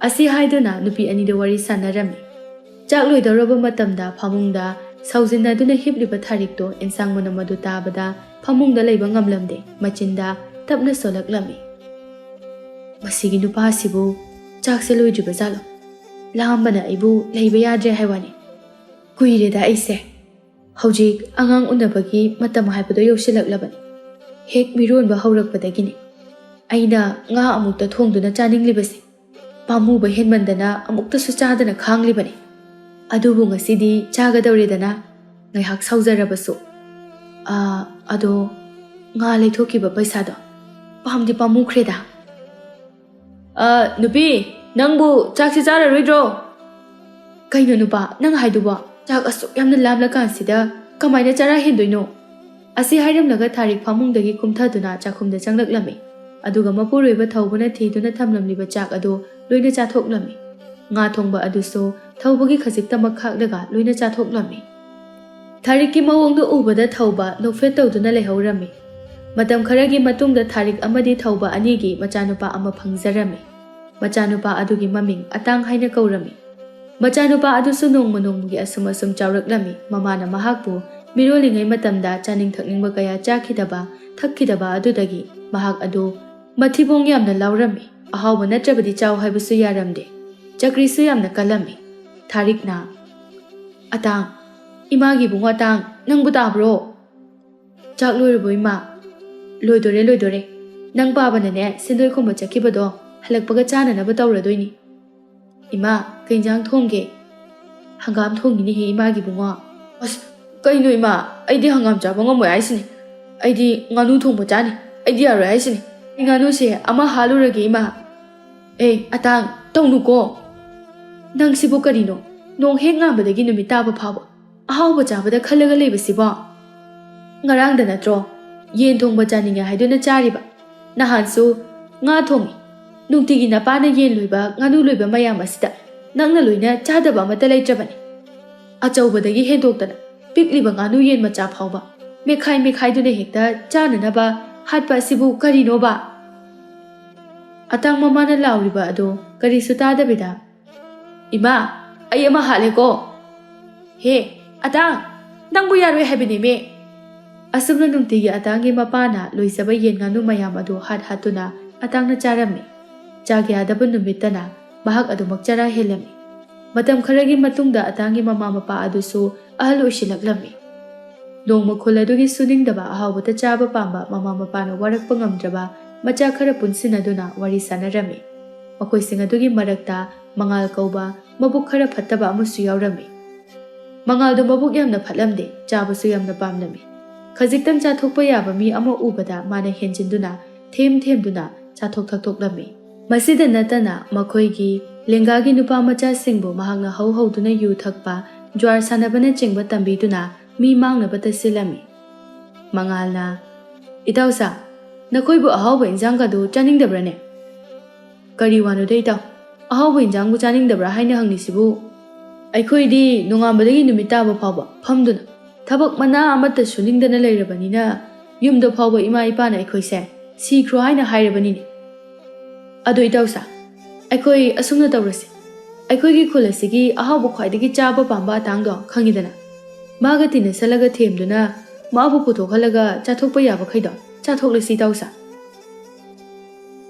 ꯑꯁꯤ ꯍꯥꯏꯗꯨꯅ ꯅꯨꯄꯤ ꯑꯅꯤꯗ ꯋꯥꯔꯤ ꯁꯥꯟꯅꯔꯝꯃꯤ꯫ ꯆꯥꯛ ꯂꯣꯏꯗꯧꯔꯕ ꯃꯇꯝꯗ ꯐꯃꯨꯡꯗ ꯁꯥꯎꯖꯤꯟꯅꯗꯨꯅ ꯍꯤꯞꯂꯤꯕ ꯊꯥꯔꯤꯛꯇꯣ ꯑꯦꯟꯁꯥꯡ ꯃꯅꯝ ꯑꯗꯨ ꯇꯥꯕꯗ ꯐꯃꯨꯡꯗ ꯂꯩꯕ ꯉꯝꯂꯝꯗꯦ, ꯃꯆꯤꯟꯗ ꯇꯞꯅ ꯁꯣꯜꯂꯛꯂꯝꯃꯤ꯫ "ꯃꯁꯤꯒꯤ ꯅꯨꯄꯥꯁꯤꯕꯨ ꯆꯥꯛꯁꯦ ꯂꯣꯏꯗ꯭ꯔꯤꯕ ꯖꯥꯠꯂꯣ? ꯂꯥꯝꯕꯅ ꯑꯩꯕꯨ ꯂꯩꯕ ꯌꯥꯗ꯭ꯔꯦ ꯍꯥꯏ ꯋꯥꯅꯤ꯫ ꯀꯨꯏꯔꯦꯗ ꯑꯩꯁꯦ ꯍꯧꯖꯤꯛ ꯑꯉꯥꯡ ꯎꯅꯕꯒꯤ ꯃꯇꯝ ꯍꯥꯏꯕꯗꯣ ꯌꯧꯁꯤꯜꯂꯛꯂꯕꯅꯤ꯫ ꯍꯦꯛ ꯃꯤꯔꯣꯟꯕ ꯍꯧꯔꯛꯄꯗꯒꯤꯅꯤ ꯑꯩꯅ ꯉꯥ ꯑꯃꯨꯛꯇ ꯊꯣꯡꯗꯨꯅ ꯆꯥꯅꯤꯡꯂꯤꯕꯁꯦ꯫ ꯄꯥꯝꯃꯨꯕ ꯍꯦꯟꯃꯟꯗꯅ ꯑꯃꯨꯛꯇꯁꯨ ꯆꯥꯗꯅ ꯈꯥꯡꯂꯤꯕꯅꯤ꯫ ꯑꯗꯨꯕꯨ ꯉꯁꯤꯗꯤ ꯆꯥꯒꯗꯧꯔꯦꯗꯅ, ꯉꯥꯏꯍꯥꯛ ꯁꯥꯎꯖꯔꯕꯁꯨ꯫ ꯑꯥ, ꯑꯗꯣ ꯉꯥ ꯂꯩꯊꯣꯛꯈꯤꯕ ꯄꯩꯁꯥꯗꯣ ꯄꯥꯝꯗꯤ ꯄꯥꯝꯃꯨꯈ꯭ꯔꯦꯗ꯫ "ꯑ, ꯅꯨꯄꯤ, ꯅꯪꯕꯨ ꯆꯥꯛꯁꯤ ꯆꯥꯔꯔꯣꯏꯗ꯭ꯔꯣ?" "ꯀꯩꯅꯣ ꯅꯨꯄꯥ, ꯅꯪ ꯍꯥꯏꯗꯨꯕꯣ? ꯆꯥꯛ ꯑꯁꯨꯛ ꯌꯥꯝꯅ ꯂꯥꯝꯂꯀꯥꯟꯁꯤꯗ ꯀꯃꯥꯏꯅ ꯆꯔꯥ ꯍꯦꯟꯗꯣꯏꯅꯣ?" ꯑꯁꯤ ꯍꯥꯏꯔꯝꯂꯒ ꯊꯥꯔꯤꯛ ꯐꯃꯨꯡꯗꯒꯤ ꯀꯨꯝꯊꯗꯨꯅ ꯆꯥꯛꯈꯨꯝꯗ ꯆꯪꯂꯛꯂꯝꯃꯤ꯫ ꯑꯗꯨꯒ ꯃꯄꯨꯔꯣꯏꯕ ꯊꯧꯕꯅ ꯊꯤꯗꯨꯅ ꯊꯝꯂꯝꯂꯤꯕ ꯆꯥꯛ ꯑꯗꯨ ꯂꯣꯏꯅ ꯆꯥꯊꯣꯛꯂꯝꯃꯤ꯫ ꯉꯥ ꯊꯣꯡꯕ ꯑꯗꯨꯁꯨ ꯊꯧꯕꯒꯤ ꯈꯖꯤꯛꯇꯃꯛ ꯈꯥꯛꯂꯒ ꯂꯣꯏꯅ ꯆꯥꯊꯣꯛꯂꯝꯃꯤ꯫ ꯊꯥꯔꯤꯛꯀꯤ ꯃꯑꯣꯡꯗꯨ ꯎꯕꯗ ꯊꯧꯕ ꯅꯣꯛꯐꯦꯠ ꯇꯧꯗꯨꯅ ꯂꯩꯍꯧꯔꯝꯃꯤ꯫ ꯃꯇꯝ ꯈꯔꯒꯤ ꯃꯇꯨꯡꯗ ꯊꯥꯔꯤꯛ ꯑꯃꯗꯤ ꯊꯧꯕ ꯑꯅꯤꯒꯤ ꯃꯆꯥꯅꯨꯄꯥ ꯑꯃ ꯐꯪꯖꯔꯝꯃꯤ꯫ ꯃꯆꯥꯅꯨꯄꯥ ꯑꯗꯨꯒꯤ ꯃꯃꯤꯡ ꯑꯇꯥꯡ ꯍꯥꯏꯅ ꯀꯧꯔꯝꯃꯤ꯫ ꯃꯆꯥꯅꯨꯄꯥ ꯑꯗꯨꯁꯨ ꯅꯣꯡꯃ ꯅꯣꯡꯃꯒꯤ ꯑꯁꯨꯝ ꯑꯁꯨꯝ ꯆꯥꯎꯔꯛꯂꯝꯃꯤ꯫ ꯃꯃꯥꯅ ꯃꯍꯥꯛꯄꯨ ꯃꯤꯔꯣꯜꯂꯤꯉꯩ ꯃꯇꯝꯗ ꯆꯥꯅꯤꯡ ꯊꯛꯅꯤꯡꯕ ꯀꯌꯥ ꯆꯥꯈꯤꯗꯕ, ꯊꯛꯈꯤꯗꯕ ꯑꯗꯨꯗꯒꯤ ꯃꯍꯥꯛ ꯑꯗꯨ ꯃꯊꯤꯕꯣꯡ ꯌꯥꯝꯅ ꯂꯥꯎꯔꯝꯃꯤ꯫ ꯑꯍꯥꯎꯕ ꯅꯠꯇ꯭ꯔꯕꯗꯤ ꯆꯥꯎ ꯍꯥꯏꯕꯁꯨ ꯌꯥꯔꯝꯗꯦ꯫ ꯆꯀ꯭ꯔꯤꯁꯨ ꯌꯥꯝꯅ ꯀꯜꯂꯝꯃꯤ꯫ ꯊꯥꯔꯤꯛꯅ, "ꯑꯇꯥꯡ, ꯏꯃꯥꯒꯤ ꯏꯕꯨꯡꯉꯣ ꯑꯇꯥꯡ, ꯅꯪꯕꯨ ꯇꯥꯕ꯭ꯔꯣ?" "ꯆꯥꯛ ꯂꯣꯏꯔꯕꯣ ꯏꯃꯥ?" "ꯂꯣꯏꯗꯣꯔꯦ, ꯂꯣꯏꯗꯣꯔꯦ꯫ ꯅꯪ ꯄꯥꯕꯅꯅꯦ ꯁꯦꯟꯗꯣꯏ ꯈꯣꯝꯕ ꯆꯠꯈꯤꯕꯗꯣ ꯍꯜꯂꯛꯄꯒ ꯆꯥꯅꯅꯕ ꯇꯧꯔꯗꯣꯏꯅꯤ꯫ ꯏꯃꯥ, ꯀꯩ ꯏꯟꯖꯥꯡ ꯊꯣꯡꯒꯦ?" "ꯍꯪꯒꯥꯝ ꯊꯣꯡꯉꯤꯅꯦꯍꯦ ꯏꯃꯥꯒꯤ ꯏꯕꯨꯡꯉꯣ꯫" "ꯑꯁ, ꯀꯩꯅꯣ ꯏꯃꯥ, ꯑꯩꯗꯤ ꯍꯪꯒꯥꯝ ꯆꯥꯕ ꯉꯝꯃꯣꯏ ꯍꯥꯏꯁꯤꯅꯤ꯫ ꯑꯩꯗꯤ ꯉꯥꯅꯨ ꯊꯣꯡꯕ ꯆꯥꯅꯤ꯫ ꯑꯩꯗꯤ ꯌꯥꯔꯣꯏ ꯍꯥꯏꯁꯤꯅꯤ꯫ ꯑꯩ ꯉꯥꯅꯨꯁꯦ ꯑꯃ ꯍꯥꯠꯂꯨꯔꯒꯦ ꯏꯃꯥ꯫" "ꯑꯦ ꯑꯇꯥꯡ, ꯇꯧꯅꯨꯀꯣ꯫ ꯅꯪꯁꯤꯕꯨ ꯀꯔꯤꯅꯣ? ꯅꯣꯡ ꯍꯦꯛ ꯉꯥꯟꯕꯗꯒꯤ ꯅꯨꯃꯤꯠ ꯇꯥꯕ ꯐꯥꯎꯕ ꯑꯍꯥꯎꯕ ꯆꯥꯕꯗ ꯈꯜꯂꯒ ꯂꯩꯕꯁꯤꯕꯣ? ꯉꯔꯥꯡꯗ ꯅꯠꯇ꯭ꯔꯣ ꯌꯦꯟ ꯊꯣꯡꯕ ꯆꯥꯅꯤꯡꯉꯦ ꯍꯥꯏꯗꯨꯅ ꯆꯥꯔꯤꯕ? ꯅꯍꯥꯟꯁꯨ ꯉꯥ ꯊꯣꯡꯉꯤ꯫ ꯅꯨꯡꯇꯤꯒꯤ ꯅꯄꯥꯅ ꯌꯦꯟ ꯂꯣꯏꯕ, ꯉꯥꯅꯨ ꯂꯣꯏꯕ ꯃꯌꯥꯝ ꯑꯁꯤꯗ ꯅꯪꯅ ꯂꯣꯏꯅ ꯆꯥꯗꯕ ꯑꯃꯠꯇ ꯂꯩꯇ꯭ꯔꯕꯅꯤ꯫ ꯑꯆꯧꯕꯗꯒꯤ ꯍꯦꯟꯗꯣꯛꯇꯅ ꯄꯤꯛꯂꯤꯕ ꯉꯥꯅꯨ ꯌꯦꯟ ꯃꯆꯥ ꯐꯥꯎꯕ ꯃꯦꯈꯥꯏ ꯃꯦꯈꯥꯏꯗꯨꯅ ꯍꯦꯛꯇ ꯆꯥꯅꯅꯕ ꯍꯥꯠꯄ ꯑꯁꯤꯕꯨ ꯀꯔꯤꯅꯣꯕ?" ꯑꯇꯥꯡ ꯃꯃꯥꯅ ꯂꯥꯎꯔꯤꯕ ꯑꯗꯨ ꯀꯔꯤꯁꯨ ꯇꯥꯗꯕꯤꯗ, "ꯏꯃꯥ, ꯑꯩ ꯑꯃ ꯍꯥꯠꯂꯦꯀꯣ꯫ ꯍꯦ, ꯑꯇꯥꯡ, ꯅꯪꯕꯨ ꯌꯥꯔꯣꯏ ꯍꯥꯏꯕꯅꯦꯃꯦ!" ꯑꯁꯨꯝꯅ ꯅꯨꯡꯇꯤꯒꯤ ꯑꯇꯥꯡꯒꯤ ꯃꯄꯥꯅ ꯂꯣꯏꯖꯕ ꯌꯦꯟ ꯉꯥꯅꯨ ꯃꯌꯥꯝ ꯑꯗꯨ ꯍꯥꯠ ꯍꯥꯠꯇꯨꯅ ꯑꯇꯥꯡꯅ ꯆꯥꯔꯝꯃꯤ꯫ ꯆꯥꯒꯦ ꯌꯥꯗꯕ ꯅꯨꯃꯤꯠꯇꯅ ꯃꯍꯥꯛ ꯑꯗꯨꯃꯛ ꯆꯔꯥ ꯍꯦꯜꯂꯝꯃꯤ꯫ ꯃꯇꯝ ꯈꯔꯒꯤ ꯃꯇꯨꯡꯗ ꯑꯇꯥꯡꯒꯤ ꯃꯃꯥ ꯃꯄꯥ ꯑꯗꯨꯁꯨ ꯑꯍꯜ ꯑꯣꯏꯁꯤꯜꯂꯛꯂꯝꯃꯤ꯫ ꯅꯣꯡꯃ ꯈꯨꯜ ꯑꯗꯨꯒꯤ ꯁꯨꯅꯤꯡꯗꯕ ꯑꯍꯥꯎꯕꯇ ꯆꯥꯕ ꯄꯥꯝꯕ ꯃꯃꯥ ꯃꯄꯥꯅ ꯋꯥꯔꯛꯄ ꯉꯝꯗ꯭ꯔꯕ ꯃꯆꯥ ꯈꯔ ꯄꯨꯟꯁꯤꯟꯅꯗꯨꯅ ꯋꯥꯔꯤ ꯁꯥꯟꯅꯔꯝꯃꯤ꯫ ꯃꯈꯣꯏꯁꯤꯡ ꯑꯗꯨꯒꯤ ꯃꯔꯛꯇ ꯃꯉꯥꯜ ꯀꯧꯕ ꯃꯕꯨꯛ ꯈꯔ ꯐꯠꯇꯕ ꯑꯃꯁꯨ ꯌꯥꯎꯔꯝꯃꯤ꯫ ꯃꯉꯥꯜꯗꯣ ꯃꯕꯨꯛ ꯌꯥꯝꯅ ꯐꯠꯂꯝꯗꯦ, ꯆꯥꯕꯁꯨ ꯌꯥꯝꯅ ꯄꯥꯝꯂꯝꯃꯤ꯫ ꯈꯖꯤꯛꯇꯪ ꯆꯥꯊꯣꯛꯄ ꯌꯥꯕ ꯃꯤ ꯑꯃ ꯎꯕꯗ ꯃꯥꯅ ꯍꯦꯟꯖꯤꯟꯗꯨꯅ ꯊꯦꯝ ꯊꯦꯝꯗꯨꯅ ꯆꯥꯊꯣꯛ ꯊꯛꯇꯣꯛꯂꯝꯃꯤ꯫ ꯃꯁꯤꯗ ꯅꯠꯇꯅ ꯃꯈꯣꯏꯒꯤ ꯂꯦꯡꯒꯥꯒꯤ ꯅꯨꯄꯥ ꯃꯆꯥꯁꯤꯡꯕꯨ ꯃꯍꯥꯛꯅ ꯍꯧ ꯍꯧꯗꯨꯅ ꯌꯨ ꯊꯛꯄ, ꯖ꯭ꯋꯥꯔ ꯁꯥꯟꯅꯕꯅꯆꯤꯡꯕ ꯇꯝꯕꯤꯗꯨꯅ ꯃꯤ ꯃꯥꯡꯅꯕꯇ ꯁꯤꯜꯂꯝꯃꯤ꯫ ꯃꯉꯥꯜꯅ, "ꯏꯇꯥꯎꯁꯥ, ꯅꯈꯣꯏꯕꯨ ꯑꯍꯥꯎꯕ ꯏꯟꯖꯥꯡꯒꯗꯨ ꯆꯥꯅꯤꯡꯗꯕ꯭ꯔꯅꯦ?" "ꯀꯔꯤ ꯋꯥꯅꯣꯗ ꯏꯇꯥꯎ? ꯑꯍꯥꯎꯕ ꯏꯟꯖꯥꯡꯕꯨ ꯆꯥꯅꯤꯡꯗꯕ꯭ꯔꯥ ꯍꯥꯏꯅ ꯍꯪꯂꯤꯁꯤꯕꯨ? ꯑꯩꯈꯣꯏꯗꯤ ꯅꯣꯡꯉꯥꯟꯕꯗꯒꯤ ꯅꯨꯃꯤꯠ ꯇꯥꯕ ꯐꯥꯎꯕ ꯐꯝꯗꯨꯅ ꯊꯕꯛ ꯃꯅꯥ ꯑꯃꯠꯇ ꯁꯨꯅꯤꯡꯗꯅ ꯂꯩꯔꯕꯅꯤꯅ ꯌꯨꯝꯗ ꯐꯥꯎꯕ ꯏꯃꯥ ꯏꯄꯥꯅ ꯑꯩꯈꯣꯏꯁꯦ ꯁꯤꯈ꯭ꯔꯣ ꯍꯥꯏꯅ ꯍꯥꯏꯔꯕꯅꯤꯅꯦ꯫ ꯑꯗꯣ ꯏꯇꯥꯎꯁꯥ, ꯑꯩꯈꯣꯏ ꯑꯁꯨꯝꯅ ꯇꯧꯔꯁꯤ꯫ ꯑꯩꯈꯣꯏꯒꯤ ꯈꯨꯜ ꯑꯁꯤꯒꯤ ꯑꯍꯥꯎꯕ ꯈ꯭ꯋꯥꯏꯗꯒꯤ ꯆꯥꯕ ꯄꯥꯝꯕ ꯑꯇꯥꯡꯗꯣ ꯈꯪꯉꯤꯗꯅ? ꯃꯥꯒ ꯇꯤꯟꯅꯁꯜꯂꯒ ꯊꯦꯝꯗꯨꯅ ꯃꯥꯕꯨ ꯄꯨꯊꯣꯛꯍꯜꯂꯒ ꯆꯥꯊꯣꯛꯄ ꯌꯥꯕꯈꯩꯗꯣ ꯆꯥꯊꯣꯛꯂꯁꯤ ꯏꯇꯥꯎꯁꯥ꯫"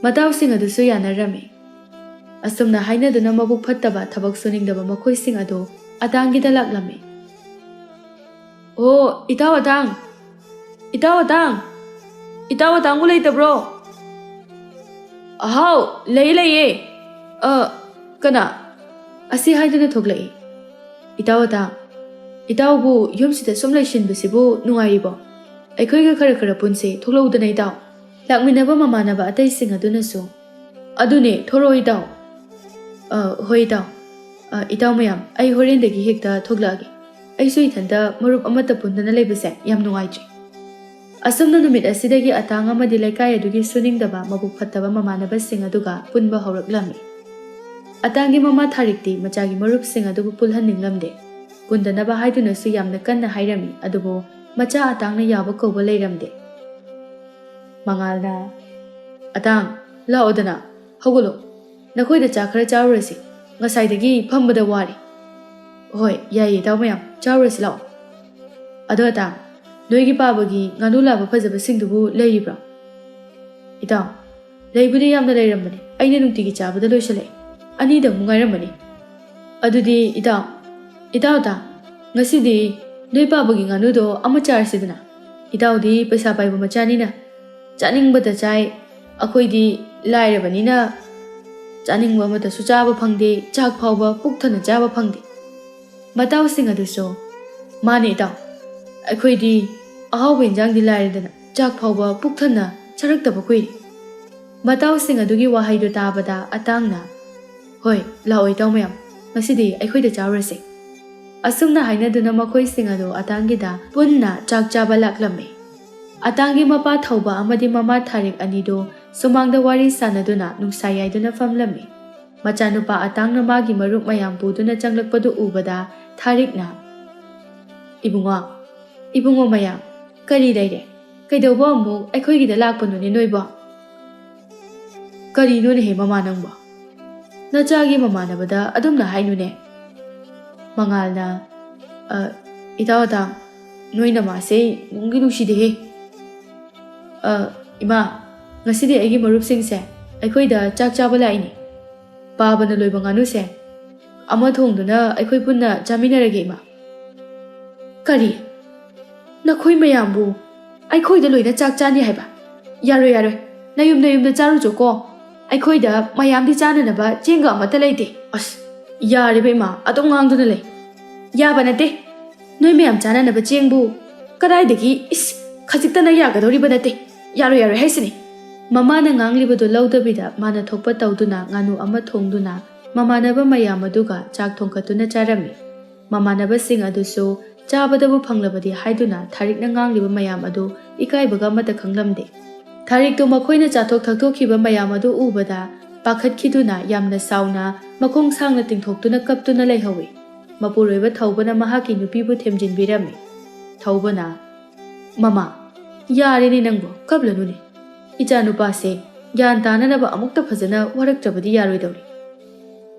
ꯃꯇꯥꯎꯁꯤꯡ ꯑꯗꯨꯁꯨ ꯌꯥꯅꯔꯝꯃꯤ꯫ ꯑꯁꯨꯝꯅ ꯍꯥꯏꯅꯗꯨꯅ ꯃꯕꯨꯛ ꯐꯠꯇꯕ ꯊꯕꯛ ꯁꯨꯅꯤꯡꯗꯕ ꯃꯈꯣꯏꯁꯤꯡ ꯑꯗꯨ ꯑꯇꯥꯡꯒꯤꯗ ꯂꯥꯛꯂꯝꯃꯤ꯫ "ꯑꯣ, ꯏꯇꯥꯎ ꯑꯇꯥꯡ! ꯏꯇꯥꯎ ꯑꯇꯥꯡ! ꯏꯇꯥꯎ ꯑꯇꯥꯡꯕꯨ ꯂꯩꯇꯕ꯭ꯔꯣ?" "ꯑꯍꯥꯎ, ꯂꯩ, ꯂꯩꯌꯦ꯫ ꯑ, ꯀꯅꯥ?" ꯑꯁꯤ ꯍꯥꯏꯗꯨꯅ ꯊꯣꯛꯂꯛꯏ꯫ "ꯏꯇꯥꯎ ꯑꯇꯥꯡ, ꯏꯇꯥꯎꯕꯨ ꯌꯨꯝꯁꯤꯗ ꯁꯨꯝ ꯂꯩꯁꯤꯟꯕꯁꯤꯕꯨ ꯅꯨꯡꯉꯥꯏꯔꯤꯕꯣ? ꯑꯩꯈꯣꯏꯒ ꯈꯔ ꯈꯔ ꯄꯨꯟꯁꯦ, ꯊꯣꯛꯂꯛꯎꯗꯅ ꯏꯇꯥꯎ꯫" ꯂꯥꯛꯃꯤꯟꯅꯕ ꯃꯃꯥꯟꯅꯕ ꯑꯇꯩꯁꯤꯡ ꯑꯗꯨꯅꯁꯨ, "ꯑꯗꯨꯅꯦ, ꯊꯣꯔꯛꯑꯣ ꯏꯇꯥꯎ꯫" "ꯑ, ꯍꯣꯏ ꯏꯇꯥꯎ꯫ ꯑ, ꯏꯇꯥꯎ ꯃꯌꯥꯝ, ꯑꯩ ꯍꯣꯔꯦꯟꯗꯒꯤ ꯍꯦꯛꯇ ꯊꯣꯛꯂꯛꯑꯒꯦ꯫ ꯑꯩꯁꯨ ꯏꯊꯟꯇ ꯃꯔꯨꯞ ꯑꯃꯠꯇ ꯄꯨꯟꯗꯅ ꯂꯩꯕꯁꯦ ꯌꯥꯝ ꯅꯨꯡꯉꯥꯏꯇ꯭ꯔꯦ꯫" ꯑꯁꯨꯝꯅ ꯅꯨꯃꯤꯠ ꯑꯁꯤꯗꯒꯤ ꯑꯇꯥꯡ ꯑꯃꯗꯤ ꯂꯩꯀꯥꯏ ꯑꯗꯨꯒꯤ ꯁꯨꯅꯤꯡꯗꯕ ꯃꯕꯨꯛ ꯐꯠꯇꯕ ꯃꯃꯥꯟꯅꯕꯁꯤꯡ ꯑꯗꯨꯒ ꯄꯨꯟꯕ ꯍꯧꯔꯛꯂꯝꯃꯤ꯫ ꯑꯇꯥꯡꯒꯤ ꯃꯃꯥ ꯊꯥꯔꯤꯛꯇꯤ ꯃꯆꯥꯒꯤ ꯃꯔꯨꯞꯁꯤꯡ ꯑꯗꯨꯕꯨ ꯄꯨꯜꯍꯟꯅꯤꯡꯂꯝꯗꯦ꯫ ꯄꯨꯟꯗꯅꯕ ꯍꯥꯏꯗꯨꯅꯁꯨ ꯌꯥꯝꯅ ꯀꯟꯅ ꯍꯥꯏꯔꯝꯃꯤ, ꯑꯗꯨꯕꯨ ꯃꯆꯥ ꯑꯇꯥꯡꯅ ꯌꯥꯕ ꯀꯧꯕ ꯂꯩꯔꯝꯗꯦ꯫ ꯃꯉꯥꯜꯅ, "ꯑꯇꯥꯡ, ꯂꯥꯛꯑꯣꯗꯅ, ꯍꯧꯒꯠꯂꯣ꯫ ꯅꯈꯣꯏꯗ ꯆꯥ ꯈꯔ ꯆꯥꯔꯨꯔꯁꯤ꯫ ꯉꯁꯥꯏꯗꯒꯤ ꯐꯝꯕꯗ ꯋꯥꯔꯦ꯫" "ꯍꯣꯏ, ꯌꯥꯏꯌꯦ, ꯏꯇꯥꯎ ꯃꯌꯥꯝ, ꯆꯥꯔꯨꯔꯁꯤ ꯂꯥꯛꯑꯣ꯫ ꯑꯗꯣ ꯑꯇꯥꯡ, ꯅꯣꯏꯒꯤ ꯄꯥꯕꯒꯤ ꯉꯥꯅꯨ ꯂꯥꯕ ꯐꯖꯕꯁꯤꯡꯗꯨꯕꯨ ꯂꯩꯔꯤꯕ꯭ꯔꯣ?" "ꯏꯇꯥꯎ, ꯂꯩꯕꯨꯗꯤ ꯌꯥꯝꯅ ꯂꯩꯔꯝꯕꯅꯤ, ꯑꯩꯅ ꯅꯨꯡꯇꯤꯒꯤ ꯆꯥꯕꯗ ꯂꯣꯏꯁꯤꯜꯂꯛꯑꯦ꯫ ꯑꯅꯤꯗ ꯑꯃꯨꯛ ꯉꯥꯏꯔꯝꯕꯅꯤ꯫" "ꯑꯗꯨꯗꯤ ꯏꯇꯥꯎ, ꯏꯇꯥꯎ ꯑꯇꯥꯡ, ꯉꯁꯤꯗꯤ "ꯅꯣꯏ ꯄꯥꯕꯒꯤ ꯉꯥꯅꯨꯗꯣ ꯑꯃ ꯆꯥꯔꯁꯤꯗꯅ꯫ ꯏꯇꯥꯎꯗꯤ ꯄꯩꯁꯥ ꯄꯥꯏꯕ ꯃꯆꯥꯅꯤꯅ ꯆꯥꯅꯤꯡꯕꯇ ꯆꯥꯏ, ꯑꯩꯈꯣꯏꯗꯤ ꯂꯥꯏꯔꯕꯅꯤꯅ ꯆꯥꯅꯤꯡꯕ ꯑꯃꯠꯇꯁꯨ ꯆꯥꯕ ꯐꯪꯗꯦ, ꯆꯥꯛ ꯐꯥꯎꯕ ꯄꯨꯛ ꯊꯟꯅ ꯆꯥꯕ ꯐꯪꯗꯦ꯫" ꯃꯇꯥꯎꯁꯤꯡ ꯑꯗꯨꯁꯨ, "ꯃꯥꯅꯦ ꯏꯇꯥꯎ, ꯑꯩꯈꯣꯏꯗꯤ ꯑꯍꯥꯎꯕ ꯏꯟꯖꯥꯡꯗꯤ ꯂꯥꯏꯔꯗꯅ ꯆꯥꯛ ꯐꯥꯎꯕ ꯄꯨꯛ ꯊꯟꯅ ꯆꯥꯔꯛꯇꯕ ꯀꯨꯏꯔꯦ꯫" ꯃꯇꯥꯎꯁꯤꯡ ꯑꯗꯨꯒꯤ ꯋꯥꯍꯩꯗꯨ ꯇꯥꯕꯗ ꯑꯇꯥꯡꯅ, "ꯍꯣꯏ, ꯂꯥꯛꯑꯣ ꯏꯇꯥꯎ ꯃꯌꯥꯝ, ꯉꯁꯤꯗꯤ ꯑꯩꯈꯣꯏꯗ ꯆꯥꯔꯨꯔꯁꯦ꯫" ꯑꯁꯨꯝꯅ ꯍꯥꯏꯅꯗꯨꯅ ꯃꯈꯣꯏꯁꯤꯡ ꯑꯗꯨ ꯑꯇꯥꯡꯒꯤꯗ ꯄꯨꯟꯅ ꯆꯥꯛ ꯆꯥꯕ ꯂꯥꯛꯂꯝꯃꯤ꯫ ꯑꯇꯥꯡꯒꯤ ꯃꯄꯥ ꯊꯧꯕ ꯑꯃꯗꯤ ꯃꯃꯥ ꯊꯥꯔꯤꯛ ꯑꯅꯤꯗꯨ ꯁꯨꯃꯥꯡꯗ ꯋꯥꯔꯤ ꯁꯥꯟꯅꯗꯨꯅ ꯅꯨꯡꯁꯥ ꯌꯥꯏꯗꯨꯅ ꯐꯝꯂꯝꯃꯤ꯫ ꯃꯆꯥꯅꯨꯄꯥ ꯑꯇꯥꯡꯅ ꯃꯥꯒꯤ ꯃꯔꯨꯞ ꯃꯌꯥꯝ ꯄꯨꯗꯨꯅ ꯆꯪꯂꯛꯄꯗꯨ ꯎꯕꯗ ꯊꯥꯔꯤꯛꯅ, "ꯏꯕꯨꯡꯉꯣ, ꯏꯕꯨꯡꯉꯣ ꯃꯌꯥꯝ, ꯀꯔꯤ ꯂꯩꯔꯦ? ꯀꯩꯗꯧꯕ ꯑꯃꯨꯛ ꯑꯩꯈꯣꯏꯒꯤꯗ ꯂꯥꯛꯄꯅꯣꯅꯦ ꯅꯣꯏꯕꯣ?" "ꯀꯔꯤꯅꯣꯅꯦꯍꯦ ꯃꯃꯥ ꯅꯪꯕꯣ? ꯅꯆꯥꯒꯤ ꯃꯃꯥꯟꯅꯕꯗ ꯑꯗꯨꯝꯅ ꯍꯥꯏꯅꯨꯅꯦ꯫" ꯃꯉꯥꯜꯅ, "ꯑ, ꯏꯇꯥꯎ ꯑꯇꯥꯡ, ꯅꯣꯏ ꯅꯃꯥꯁꯦ ꯅꯨꯡꯗꯤ ꯅꯨꯡꯁꯤꯗꯦꯍꯦ꯫ ꯑ, ꯏꯃꯥ, ꯉꯁꯤꯗꯤ ꯑꯩꯒꯤ ꯃꯔꯨꯞꯁꯤꯡꯁꯦ ꯑꯩꯈꯣꯏꯗ ꯆꯥꯛ ꯆꯥꯕ ꯂꯥꯛꯏꯅꯦ꯫ ꯄꯥꯕꯅ ꯂꯣꯏꯕ ꯉꯥꯅꯨꯁꯦ ꯑꯃ ꯊꯣꯡꯗꯨꯅ ꯑꯩꯈꯣꯏ ꯄꯨꯟꯅ ꯆꯥꯃꯤꯟꯅꯔꯒꯦ, ꯏꯃꯥ꯫" "ꯀꯔꯤ? ꯅꯈꯣꯏ ꯃꯌꯥꯝꯕꯨ ꯑꯩꯈꯣꯏꯗ ꯂꯣꯏꯅ ꯆꯥꯛ ꯆꯥꯅꯤ ꯍꯥꯏꯕ? ꯌꯥꯔꯣꯏ, ꯌꯥꯔꯣꯏ꯫ ꯅꯌꯨꯝ ꯅꯌꯨꯝꯗ ꯆꯥꯔꯨꯆꯣꯀꯣ꯫ ꯑꯩꯈꯣꯏꯗ ꯃꯌꯥꯝꯗꯤ ꯆꯥꯅꯅꯕ ꯆꯦꯡꯒ ꯑꯃꯠꯇ ꯂꯩꯇꯦ꯫" "ꯑꯁ, ꯌꯥꯔꯦꯕ ꯏꯃꯥ, ꯑꯗꯨꯝ ꯉꯥꯡꯗꯨꯅ ꯂꯩ꯫ ꯌꯥꯕ ꯅꯠꯇꯦ꯫ ꯅꯣꯏ ꯃꯌꯥꯝ ꯆꯥꯅꯅꯕ ꯆꯦꯡꯕꯨ ꯀꯗꯥꯏꯗꯒꯤ? ꯏꯁ, ꯈꯖꯤꯛꯇꯅ ꯌꯥꯒꯗꯧꯔꯤꯕ ꯅꯠꯇꯦ꯫ ꯌꯥꯔꯣꯏ, ꯌꯥꯔꯣꯏ ꯍꯥꯏꯁꯤꯅꯤ꯫" ꯃꯃꯥꯅ ꯉꯥꯡꯂꯤꯕꯗꯨ ꯂꯧꯗꯕꯤꯗ ꯃꯥꯅ ꯊꯣꯛꯄ ꯇꯧꯗꯨꯅ ꯉꯥꯅꯨ ꯑꯃ ꯊꯣꯡꯗꯨꯅ ꯃꯃꯥꯟꯅꯕ ꯃꯌꯥꯝ ꯑꯗꯨꯒ ꯆꯥꯛ ꯊꯣꯡꯒꯠꯇꯨꯅ ꯆꯥꯔꯝꯃꯤ꯫ ꯃꯃꯥꯟꯅꯕꯁꯤꯡ ꯑꯗꯨꯁꯨ ꯆꯥꯕꯗꯕꯨ ꯐꯪꯂꯕꯗꯤ ꯍꯥꯏꯗꯨꯅ ꯊꯥꯔꯤꯛꯅ ꯉꯥꯡꯂꯤꯕ ꯃꯌꯥꯝ ꯑꯗꯨ ꯏꯀꯥꯏꯕꯒ ꯑꯃꯠꯇ ꯈꯪꯂꯝꯗꯦ꯫ ꯊꯥꯔꯤꯛꯇꯨ ꯃꯈꯣꯏꯅ ꯆꯥꯊꯣꯛ ꯊꯛꯇꯣꯛꯈꯤꯕ ꯃꯌꯥꯝ ꯑꯗꯨ ꯎꯕꯗ ꯄꯥꯈꯠꯈꯤꯗꯨꯅ ꯌꯥꯝꯅ ꯁꯥꯎꯅ ꯃꯈꯣꯡ ꯁꯥꯡꯅ ꯇꯤꯡꯊꯣꯛꯇꯨꯅ ꯀꯞꯇꯨꯅ ꯂꯩꯍꯧꯏ꯫ ꯃꯄꯨꯔꯣꯏꯕ ꯊꯧꯕꯅ ꯃꯍꯥꯛꯀꯤ ꯅꯨꯄꯤꯕꯨ ꯊꯦꯝꯖꯤꯟꯕꯤꯔꯝꯃꯤ꯫ ꯊꯧꯕꯅ, "ꯃꯃꯥ, ꯌꯥꯔꯦꯅꯦ ꯅꯪꯕꯨ, ꯀꯞꯂꯅꯨꯅꯦ꯫ ꯏꯆꯥ ꯅꯨꯄꯥꯁꯦ ꯒ꯭ꯌꯥꯟ ꯇꯥꯅꯅꯕ ꯑꯃꯨꯛꯇ ꯐꯖꯅ ꯋꯥꯔꯛꯇ꯭ꯔꯕꯗꯤ ꯌꯥꯔꯣꯏꯗꯧꯔꯤ꯫"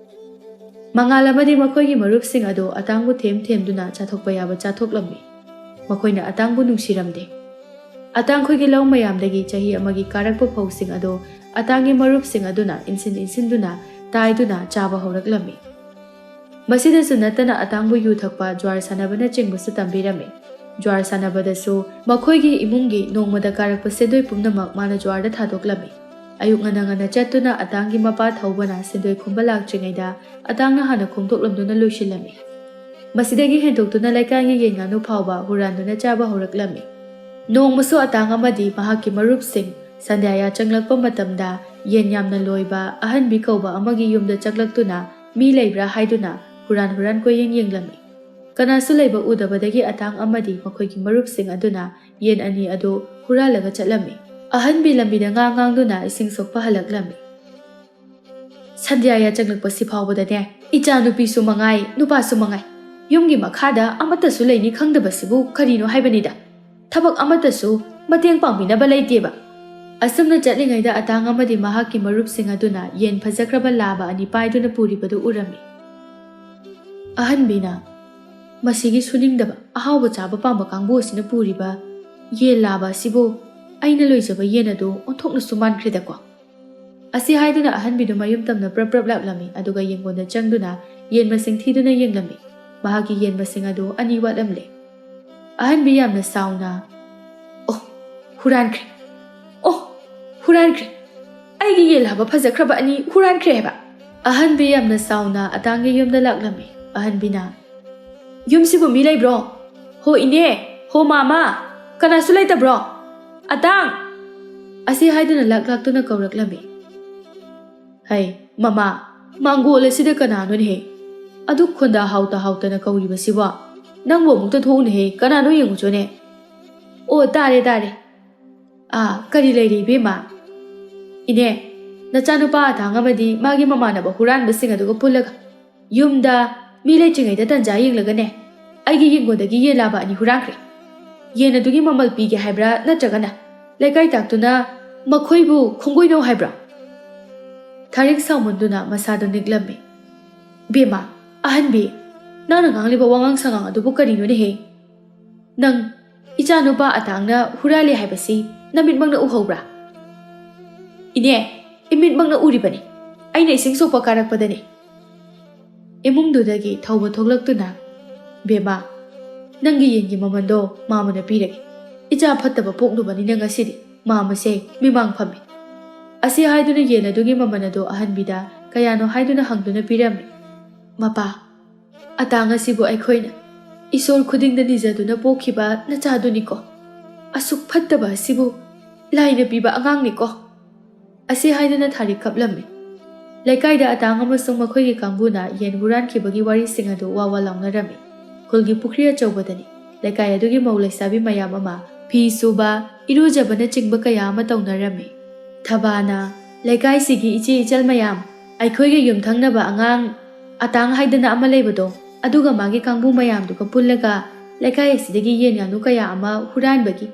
ꯃꯉꯥꯜ ꯑꯃꯗꯤ ꯃꯈꯣꯏꯒꯤ ꯃꯔꯨꯞꯁꯤꯡ ꯑꯗꯨ ꯑꯇꯥꯡꯕꯨ ꯊꯦꯝ ꯊꯦꯝꯗꯨꯅ ꯆꯥꯊꯣꯛꯄ ꯌꯥꯕ ꯆꯥꯊꯣꯛꯂꯝꯃꯤ꯫ ꯃꯈꯣꯏꯅ ꯑꯇꯥꯡꯕꯨ ꯅꯨꯡꯁꯤꯔꯝꯗꯦ꯫ ꯑꯇꯥꯡꯈꯣꯏꯒꯤ ꯂꯧ ꯃꯌꯥꯝꯗꯒꯤ ꯆꯍꯤ ꯑꯃꯒꯤ ꯀꯥꯔꯛꯄ ꯐꯧꯁꯤꯡ ꯑꯗꯨ ꯑꯇꯥꯡꯒꯤ ꯃꯔꯨꯞꯁꯤꯡ ꯑꯗꯨꯅ ꯏꯟꯁꯤꯟ ꯏꯟꯁꯤꯟꯗꯨꯅ ꯇꯥꯏꯗꯨꯅ ꯆꯥꯕ ꯍꯧꯔꯛꯂꯝꯃꯤ꯫ ꯃꯁꯤꯗꯁꯨ ꯅꯠꯇꯅ ꯑꯇꯥꯡꯕꯨ ꯌꯨ ꯊꯛꯄ, ꯖ꯭ꯋꯥꯔ ꯁꯥꯟꯅꯕꯅꯆꯤꯡꯕꯁꯨ ꯇꯝꯕꯤꯔꯝꯃꯤ꯫ ꯖ꯭ꯋꯥꯔ ꯁꯥꯟꯅꯕꯗꯁꯨ ꯃꯈꯣꯏꯒꯤ ꯏꯃꯨꯡꯒꯤ ꯅꯣꯡꯃꯗ ꯀꯥꯔꯛꯄ ꯁꯦꯟꯗꯣꯏ ꯄꯨꯝꯅꯃꯛ ꯃꯥꯅ ꯖ꯭ꯋꯥꯔꯗ ꯊꯥꯗꯣꯛꯂꯝꯃꯤ꯫ ꯑꯌꯨꯛ ꯉꯟꯅ ꯉꯟꯅ ꯆꯠꯇꯨꯅ ꯑꯇꯥꯡꯒꯤ ꯃꯄꯥ ꯊꯧꯕꯅ ꯁꯦꯟꯗꯣꯏ ꯈꯨꯝꯕ ꯂꯥꯛꯇ꯭ꯔꯤꯉꯩꯗ ꯑꯇꯥꯡꯅ ꯍꯥꯟꯅ ꯈꯣꯝꯗꯣꯛꯂꯝꯗꯨꯅ ꯂꯣꯏꯁꯤꯜꯂꯝꯃꯤ꯫ ꯃꯁꯤꯗꯒꯤ ꯍꯦꯟꯗꯣꯛꯇꯨꯅ ꯂꯩꯀꯥꯏꯒꯤ ꯌꯦꯟ ꯉꯥꯅꯨ ꯐꯥꯎꯕ ꯍꯨꯔꯥꯟꯗꯨꯅ ꯆꯥꯕ ꯍꯧꯔꯛꯂꯝꯃꯤ꯫ ꯅꯣꯡꯃꯁꯨ ꯑꯇꯥꯡ ꯑꯃꯗꯤ ꯃꯍꯥꯛꯀꯤ ꯃꯔꯨꯞꯁꯤꯡ ꯁꯟꯗ꯭ꯌꯥ ꯌꯥꯆꯪꯂꯛꯄ ꯃꯇꯝꯗ ꯌꯦꯟ ꯌꯥꯝꯅ ꯂꯣꯏꯕ ꯑꯍꯟꯕꯤ ꯀꯧꯕ ꯑꯃꯒꯤ ꯌꯨꯝꯗ ꯆꯪꯂꯛꯇꯨꯅ ꯃꯤ ꯂꯩꯕ꯭ꯔꯥ ꯍꯥꯏꯗꯨꯅ ꯍꯨꯔꯥꯟ ꯍꯨꯔꯥꯟ ꯀꯣꯏꯌꯦꯡ ꯌꯦꯡꯂꯝꯃꯤ꯫ ꯀꯅꯥꯁꯨ ꯂꯩꯕ ꯎꯗꯕꯗꯒꯤ ꯑꯇꯥꯡ ꯑꯃꯗꯤ ꯃꯈꯣꯏꯒꯤ ꯃꯔꯨꯞꯁꯤꯡ ꯑꯗꯨꯅ ꯌꯦꯟ ꯑꯅꯤ ꯑꯗꯨ ꯍꯨꯔꯥꯜꯂꯒ ꯆꯠꯂꯝꯃꯤ꯫ ꯑꯍꯟꯕꯤ ꯂꯝꯕꯤꯗ ꯉꯥ ꯉꯥꯡꯗꯨꯅ ꯏꯁꯤꯡ ꯁꯣꯛꯄ ꯍꯜꯂꯛꯂꯝꯃꯤ꯫ ꯁꯟꯗ꯭ꯌꯥ ꯌꯥꯆꯪꯂꯛꯄꯁꯤ ꯐꯥꯎꯕꯗꯅꯦ, ꯏꯆꯥ ꯅꯨꯄꯤꯁꯨ ꯃꯉꯥꯏ, ꯅꯨꯄꯥꯁꯨ ꯃꯉꯥꯏ, ꯌꯨꯝꯒꯤ ꯃꯈꯥꯗ ꯑꯃꯠꯇꯁꯨ ꯂꯩꯅꯤ ꯈꯪꯗꯕꯁꯤꯕꯨ ꯀꯔꯤꯅꯣ ꯍꯥꯏꯕꯅꯤꯗ꯫ ꯊꯕꯛ ꯑꯃꯠꯇꯁꯨ ꯃꯇꯦꯡ ꯄꯥꯡꯕꯤꯅꯕ ꯂꯩꯇꯦꯕ꯫ ꯑꯁꯨꯝꯅ ꯆꯠꯂꯤꯉꯩꯗ ꯑꯇꯥꯡ ꯑꯃꯗꯤ ꯃꯍꯥꯛꯀꯤ ꯃꯔꯨꯞꯁꯤꯡ ꯑꯗꯨꯅ ꯌꯦꯟ ꯐꯖꯈ꯭ꯔꯕ ꯂꯥꯕ ꯑꯅꯤ ꯄꯥꯏꯗꯨꯅ ꯄꯨꯔꯤꯕꯗꯨ ꯎꯔꯝꯃꯤ꯫ ꯑꯍꯟꯕꯤꯅ, "ꯃꯁꯤꯒꯤ ꯁꯨꯅꯤꯡꯗꯕ, ꯑꯍꯥꯎꯕ ꯆꯥꯕ ꯄꯥꯝꯕ ꯀꯥꯡꯕꯨ ꯑꯁꯤꯅ ꯄꯨꯔꯤꯕ ꯌꯦꯟ ꯂꯥꯕ ꯑꯁꯤꯕꯨ ꯑꯩꯅ ꯂꯣꯏꯖꯕ ꯌꯦꯟ ꯑꯗꯨ ꯑꯣꯟꯊꯣꯛꯅꯁꯨ ꯃꯥꯟꯈ꯭ꯔꯦꯗꯀꯣ?" ꯑꯁꯤ ꯍꯥꯏꯗꯨꯅ ꯑꯍꯟꯕꯤꯗꯨ ꯃꯌꯨꯝ ꯇꯝꯅ ꯄ꯭ꯔꯞ ꯄ꯭ꯔꯞ ꯂꯥꯛꯂꯝꯃꯤ, ꯑꯗꯨꯒ ꯌꯦꯡꯒꯣꯟꯗ ꯆꯪꯗꯨꯅ ꯌꯦꯟ ꯃꯁꯤꯡ ꯊꯤꯗꯨꯅ ꯌꯦꯡꯂꯝꯃꯤ꯫ ꯃꯍꯥꯛꯀꯤ ꯌꯦꯟ ꯃꯁꯤꯡ ꯑꯗꯨ ꯑꯅꯤ ꯋꯥꯠꯂꯝꯂꯦ꯫ ꯑꯍꯟꯕꯤ ꯌꯥꯝꯅ ꯁꯥꯎꯅ, "ꯑꯣ, ꯍꯨꯔꯥꯟꯈ꯭ꯔꯦ! ꯑꯣ, ꯍꯨꯔꯥꯟꯈ꯭ꯔꯦ! ꯑꯩꯒꯤ ꯌꯦꯟ ꯂꯥꯕ ꯐꯖꯈ꯭ꯔꯕ ꯑꯅꯤ ꯍꯨꯔꯥꯟꯈ꯭ꯔꯦ" ꯍꯥꯏꯕ꯫ ꯑꯍꯟꯕꯤ ꯌꯥꯝꯅ ꯁꯥꯎꯅ ꯑꯇꯥꯡꯒꯤ ꯌꯨꯝꯗ ꯂꯥꯛꯂꯝꯃꯤ꯫ ꯑꯍꯟꯕꯤꯅ, "ꯌꯨꯝꯁꯤꯕꯨ ꯃꯤ ꯂꯩꯕ꯭ꯔꯣ? ꯍꯣ ꯏꯅꯦ, ꯍꯣ ꯃꯥꯃ, ꯀꯅꯥꯁꯨ ꯂꯩꯇꯕ꯭ꯔꯣ? ꯑꯇꯥꯡ!" ꯑꯁꯤ ꯍꯥꯏꯗꯨꯅ ꯂꯥꯛ ꯂꯥꯛꯇꯨꯅ ꯀꯧꯔꯛꯂꯝꯃꯤ꯫ "ꯍꯩ, ꯃꯃꯥ, ꯃꯥꯡꯒꯣꯜ ꯑꯁꯤꯗ ꯀꯅꯥꯅꯣꯅꯦꯍꯦ? ꯑꯗꯨꯛ ꯈꯣꯟꯗꯥ ꯍꯥꯎꯇ ꯍꯥꯎꯇꯅ ꯀꯧꯔꯤꯕꯁꯤꯕꯣ? ꯅꯪꯕꯨ ꯑꯃꯨꯛꯇ ꯊꯣꯛꯎꯅꯦꯍꯦ, ꯀꯅꯥꯅꯣ ꯌꯦꯡꯉꯨꯆꯣꯅꯦ?" "ꯑꯣ, ꯇꯥꯔꯦ, ꯇꯥꯔꯦ꯫ ꯑꯥ, ꯀꯔꯤ ꯂꯩꯔꯦ ꯏꯕꯦꯝꯃ?" "ꯏꯅꯦ, ꯅꯆꯥꯅꯨꯄꯥ ꯑꯇꯥꯡ ꯑꯃꯗꯤ ꯃꯥꯒꯤ ꯃꯃꯥꯟꯅꯕ ꯍꯨꯔꯥꯟꯕꯁꯤꯡ ꯑꯗꯨꯒ ꯄꯨꯜꯂꯒ ꯌꯨꯝꯗ ꯃꯤ ꯂꯩꯇ꯭ꯔꯤꯉꯩꯗ ꯇꯟꯖꯥ ꯌꯦꯡꯂꯒꯅꯦ, ꯑꯩꯒꯤ ꯌꯦꯡꯒꯣꯟꯗꯒꯤ ꯌꯦꯟ ꯂꯥꯕ ꯑꯅꯤ ꯍꯨꯔꯥꯟꯈ꯭ꯔꯦ꯫ ꯌꯦꯟ ꯑꯗꯨꯒꯤ ꯃꯃꯜ ꯄꯤꯒꯦ ꯍꯥꯏꯕ꯭ꯔꯥ, ꯅꯠꯇ꯭ꯔꯒꯅ ꯂꯩꯀꯥꯏ ꯇꯥꯛꯇꯨꯅ ꯃꯈꯣꯏꯕꯨ ꯈꯣꯡꯒꯣꯏꯅꯧ ꯍꯥꯏꯕ꯭ꯔꯥ?" ꯊꯥꯔꯤꯛ ꯁꯥꯎꯃꯟꯗꯨꯅ ꯃꯁꯥꯗꯨ ꯅꯤꯛꯂꯝꯃꯤ꯫ "ꯕꯦꯝꯃ, ꯑꯍꯟꯕꯤ, ꯅꯪꯅ ꯉꯥꯡꯂꯤꯕ ꯋꯥꯉꯥꯡ ꯁꯉꯥꯡ ꯑꯗꯨꯕꯨ ꯀꯔꯤꯅꯣꯅꯦꯍꯦ? ꯅꯪ ꯏꯆꯥꯅꯨꯄꯥ ꯑꯇꯥꯡꯅ ꯍꯨꯔꯥꯜꯂꯦ ꯍꯥꯏꯕꯁꯤ ꯅꯃꯤꯠꯃꯛꯅ ꯎꯍꯧꯕ꯭ꯔꯥ?" "ꯏꯅꯦ, ꯏꯃꯤꯠꯃꯛꯅ ꯎꯔꯤꯕꯅꯤ꯫ ꯑꯩꯅ ꯏꯁꯤꯡ ꯁꯣꯛꯄ ꯀꯥꯔꯛꯄꯗꯅꯤ꯫" ꯏꯃꯨꯡꯗꯨꯗꯒꯤ ꯊꯧꯕ ꯊꯣꯛꯂꯛꯇꯨꯅ, "ꯕꯦꯝꯃ, ꯅꯪꯒꯤ ꯌꯦꯟꯒꯤ ꯃꯃꯜꯗꯣ ꯃꯥꯃꯅ ꯄꯤꯔꯒꯦ꯫ ꯏꯆꯥ ꯐꯠꯇꯕ ꯄꯣꯛꯂꯨꯕꯅꯤꯅ ꯉꯁꯤꯗꯤ ꯃꯥꯃꯁꯦ ꯃꯤꯃꯥꯡ ꯐꯝꯃꯤ꯫ ꯑꯁꯤ ꯍꯥꯏꯗꯨꯅ ꯌꯦꯟ ꯑꯗꯨꯒꯤ ꯃꯃꯜ ꯑꯗꯨ ꯑꯍꯟꯕꯤꯗ ꯀꯌꯥꯅꯣ ꯍꯥꯏꯗꯨꯅ ꯍꯪꯗꯨꯅ ꯄꯤꯔꯝꯃꯤ꯫ ꯃꯄꯥ, ꯑꯇꯥꯡ ꯑꯁꯤꯕꯨ ꯑꯩꯈꯣꯏꯅ ꯏꯁꯣꯔ ꯈꯨꯗꯤꯡꯗ ꯅꯤꯖꯗꯨꯅ ꯄꯣꯛꯈꯤꯕ ꯅꯆꯥꯗꯨꯅꯤꯀꯣ꯫ ꯑꯁꯨꯛ ꯐꯠꯇꯕ ꯑꯁꯤꯕꯨ ꯂꯥꯏꯅ ꯄꯤꯕ ꯑꯉꯥꯡꯅꯤꯀꯣ"꯫ ꯑꯁꯤ ꯍꯥꯏꯗꯨꯅ ꯊꯥꯔꯤꯛ ꯀꯞꯂꯝꯃꯤ꯫ ꯂꯩꯀꯥꯏꯗ ꯑꯇꯥꯡ ꯑꯃꯁꯨꯡ ꯃꯈꯣꯏꯒꯤ ꯀꯥꯡꯕꯨꯅ ꯌꯦꯟ ꯍꯨꯔꯥꯟꯈꯤꯕꯒꯤ ꯋꯥꯔꯤꯁꯤꯡ ꯑꯗꯨ ꯋꯥ ꯋꯥ ꯂꯥꯎꯅꯔꯝꯃꯤ꯫ ꯈꯨꯜꯒꯤ ꯄꯨꯈ꯭ꯔꯤ ꯑꯆꯧꯕꯗꯅꯤ ꯂꯩꯀꯥꯏ ꯑꯗꯨꯒꯤ ꯃꯧ ꯂꯩꯁꯥꯕꯤ ꯃꯌꯥꯝ ꯑꯃ ꯐꯤ ꯁꯨꯕ, ꯏꯔꯨꯖꯕꯅꯆꯤꯡꯕ ꯀꯌꯥ ꯑꯃ ꯇꯧꯅꯔꯝꯃꯤ꯫ ꯊꯕꯥꯅ, "ꯂꯩꯀꯥꯏꯁꯤꯒꯤ ꯏꯆꯦ ꯏꯆꯜ ꯃꯌꯥꯝ, ꯑꯩꯈꯣꯏꯒꯤ ꯌꯨꯝꯊꯪꯅꯕ ꯑꯉꯥꯡ ꯑꯇꯥꯡ ꯍꯥꯏꯗꯅ ꯑꯃ ꯂꯩꯕꯗꯣ, ꯑꯗꯨꯒ ꯃꯥꯒꯤ ꯀꯥꯡꯕꯨ ꯃꯌꯥꯝꯗꯨꯒ ꯄꯨꯜꯂꯒ ꯂꯩꯀꯥꯏ ꯑꯁꯤꯗꯒꯤ ꯌꯦꯟ ꯉꯥꯅꯨ ꯀꯌꯥ ꯑꯃ ꯍꯨꯔꯥꯟꯕꯒꯤ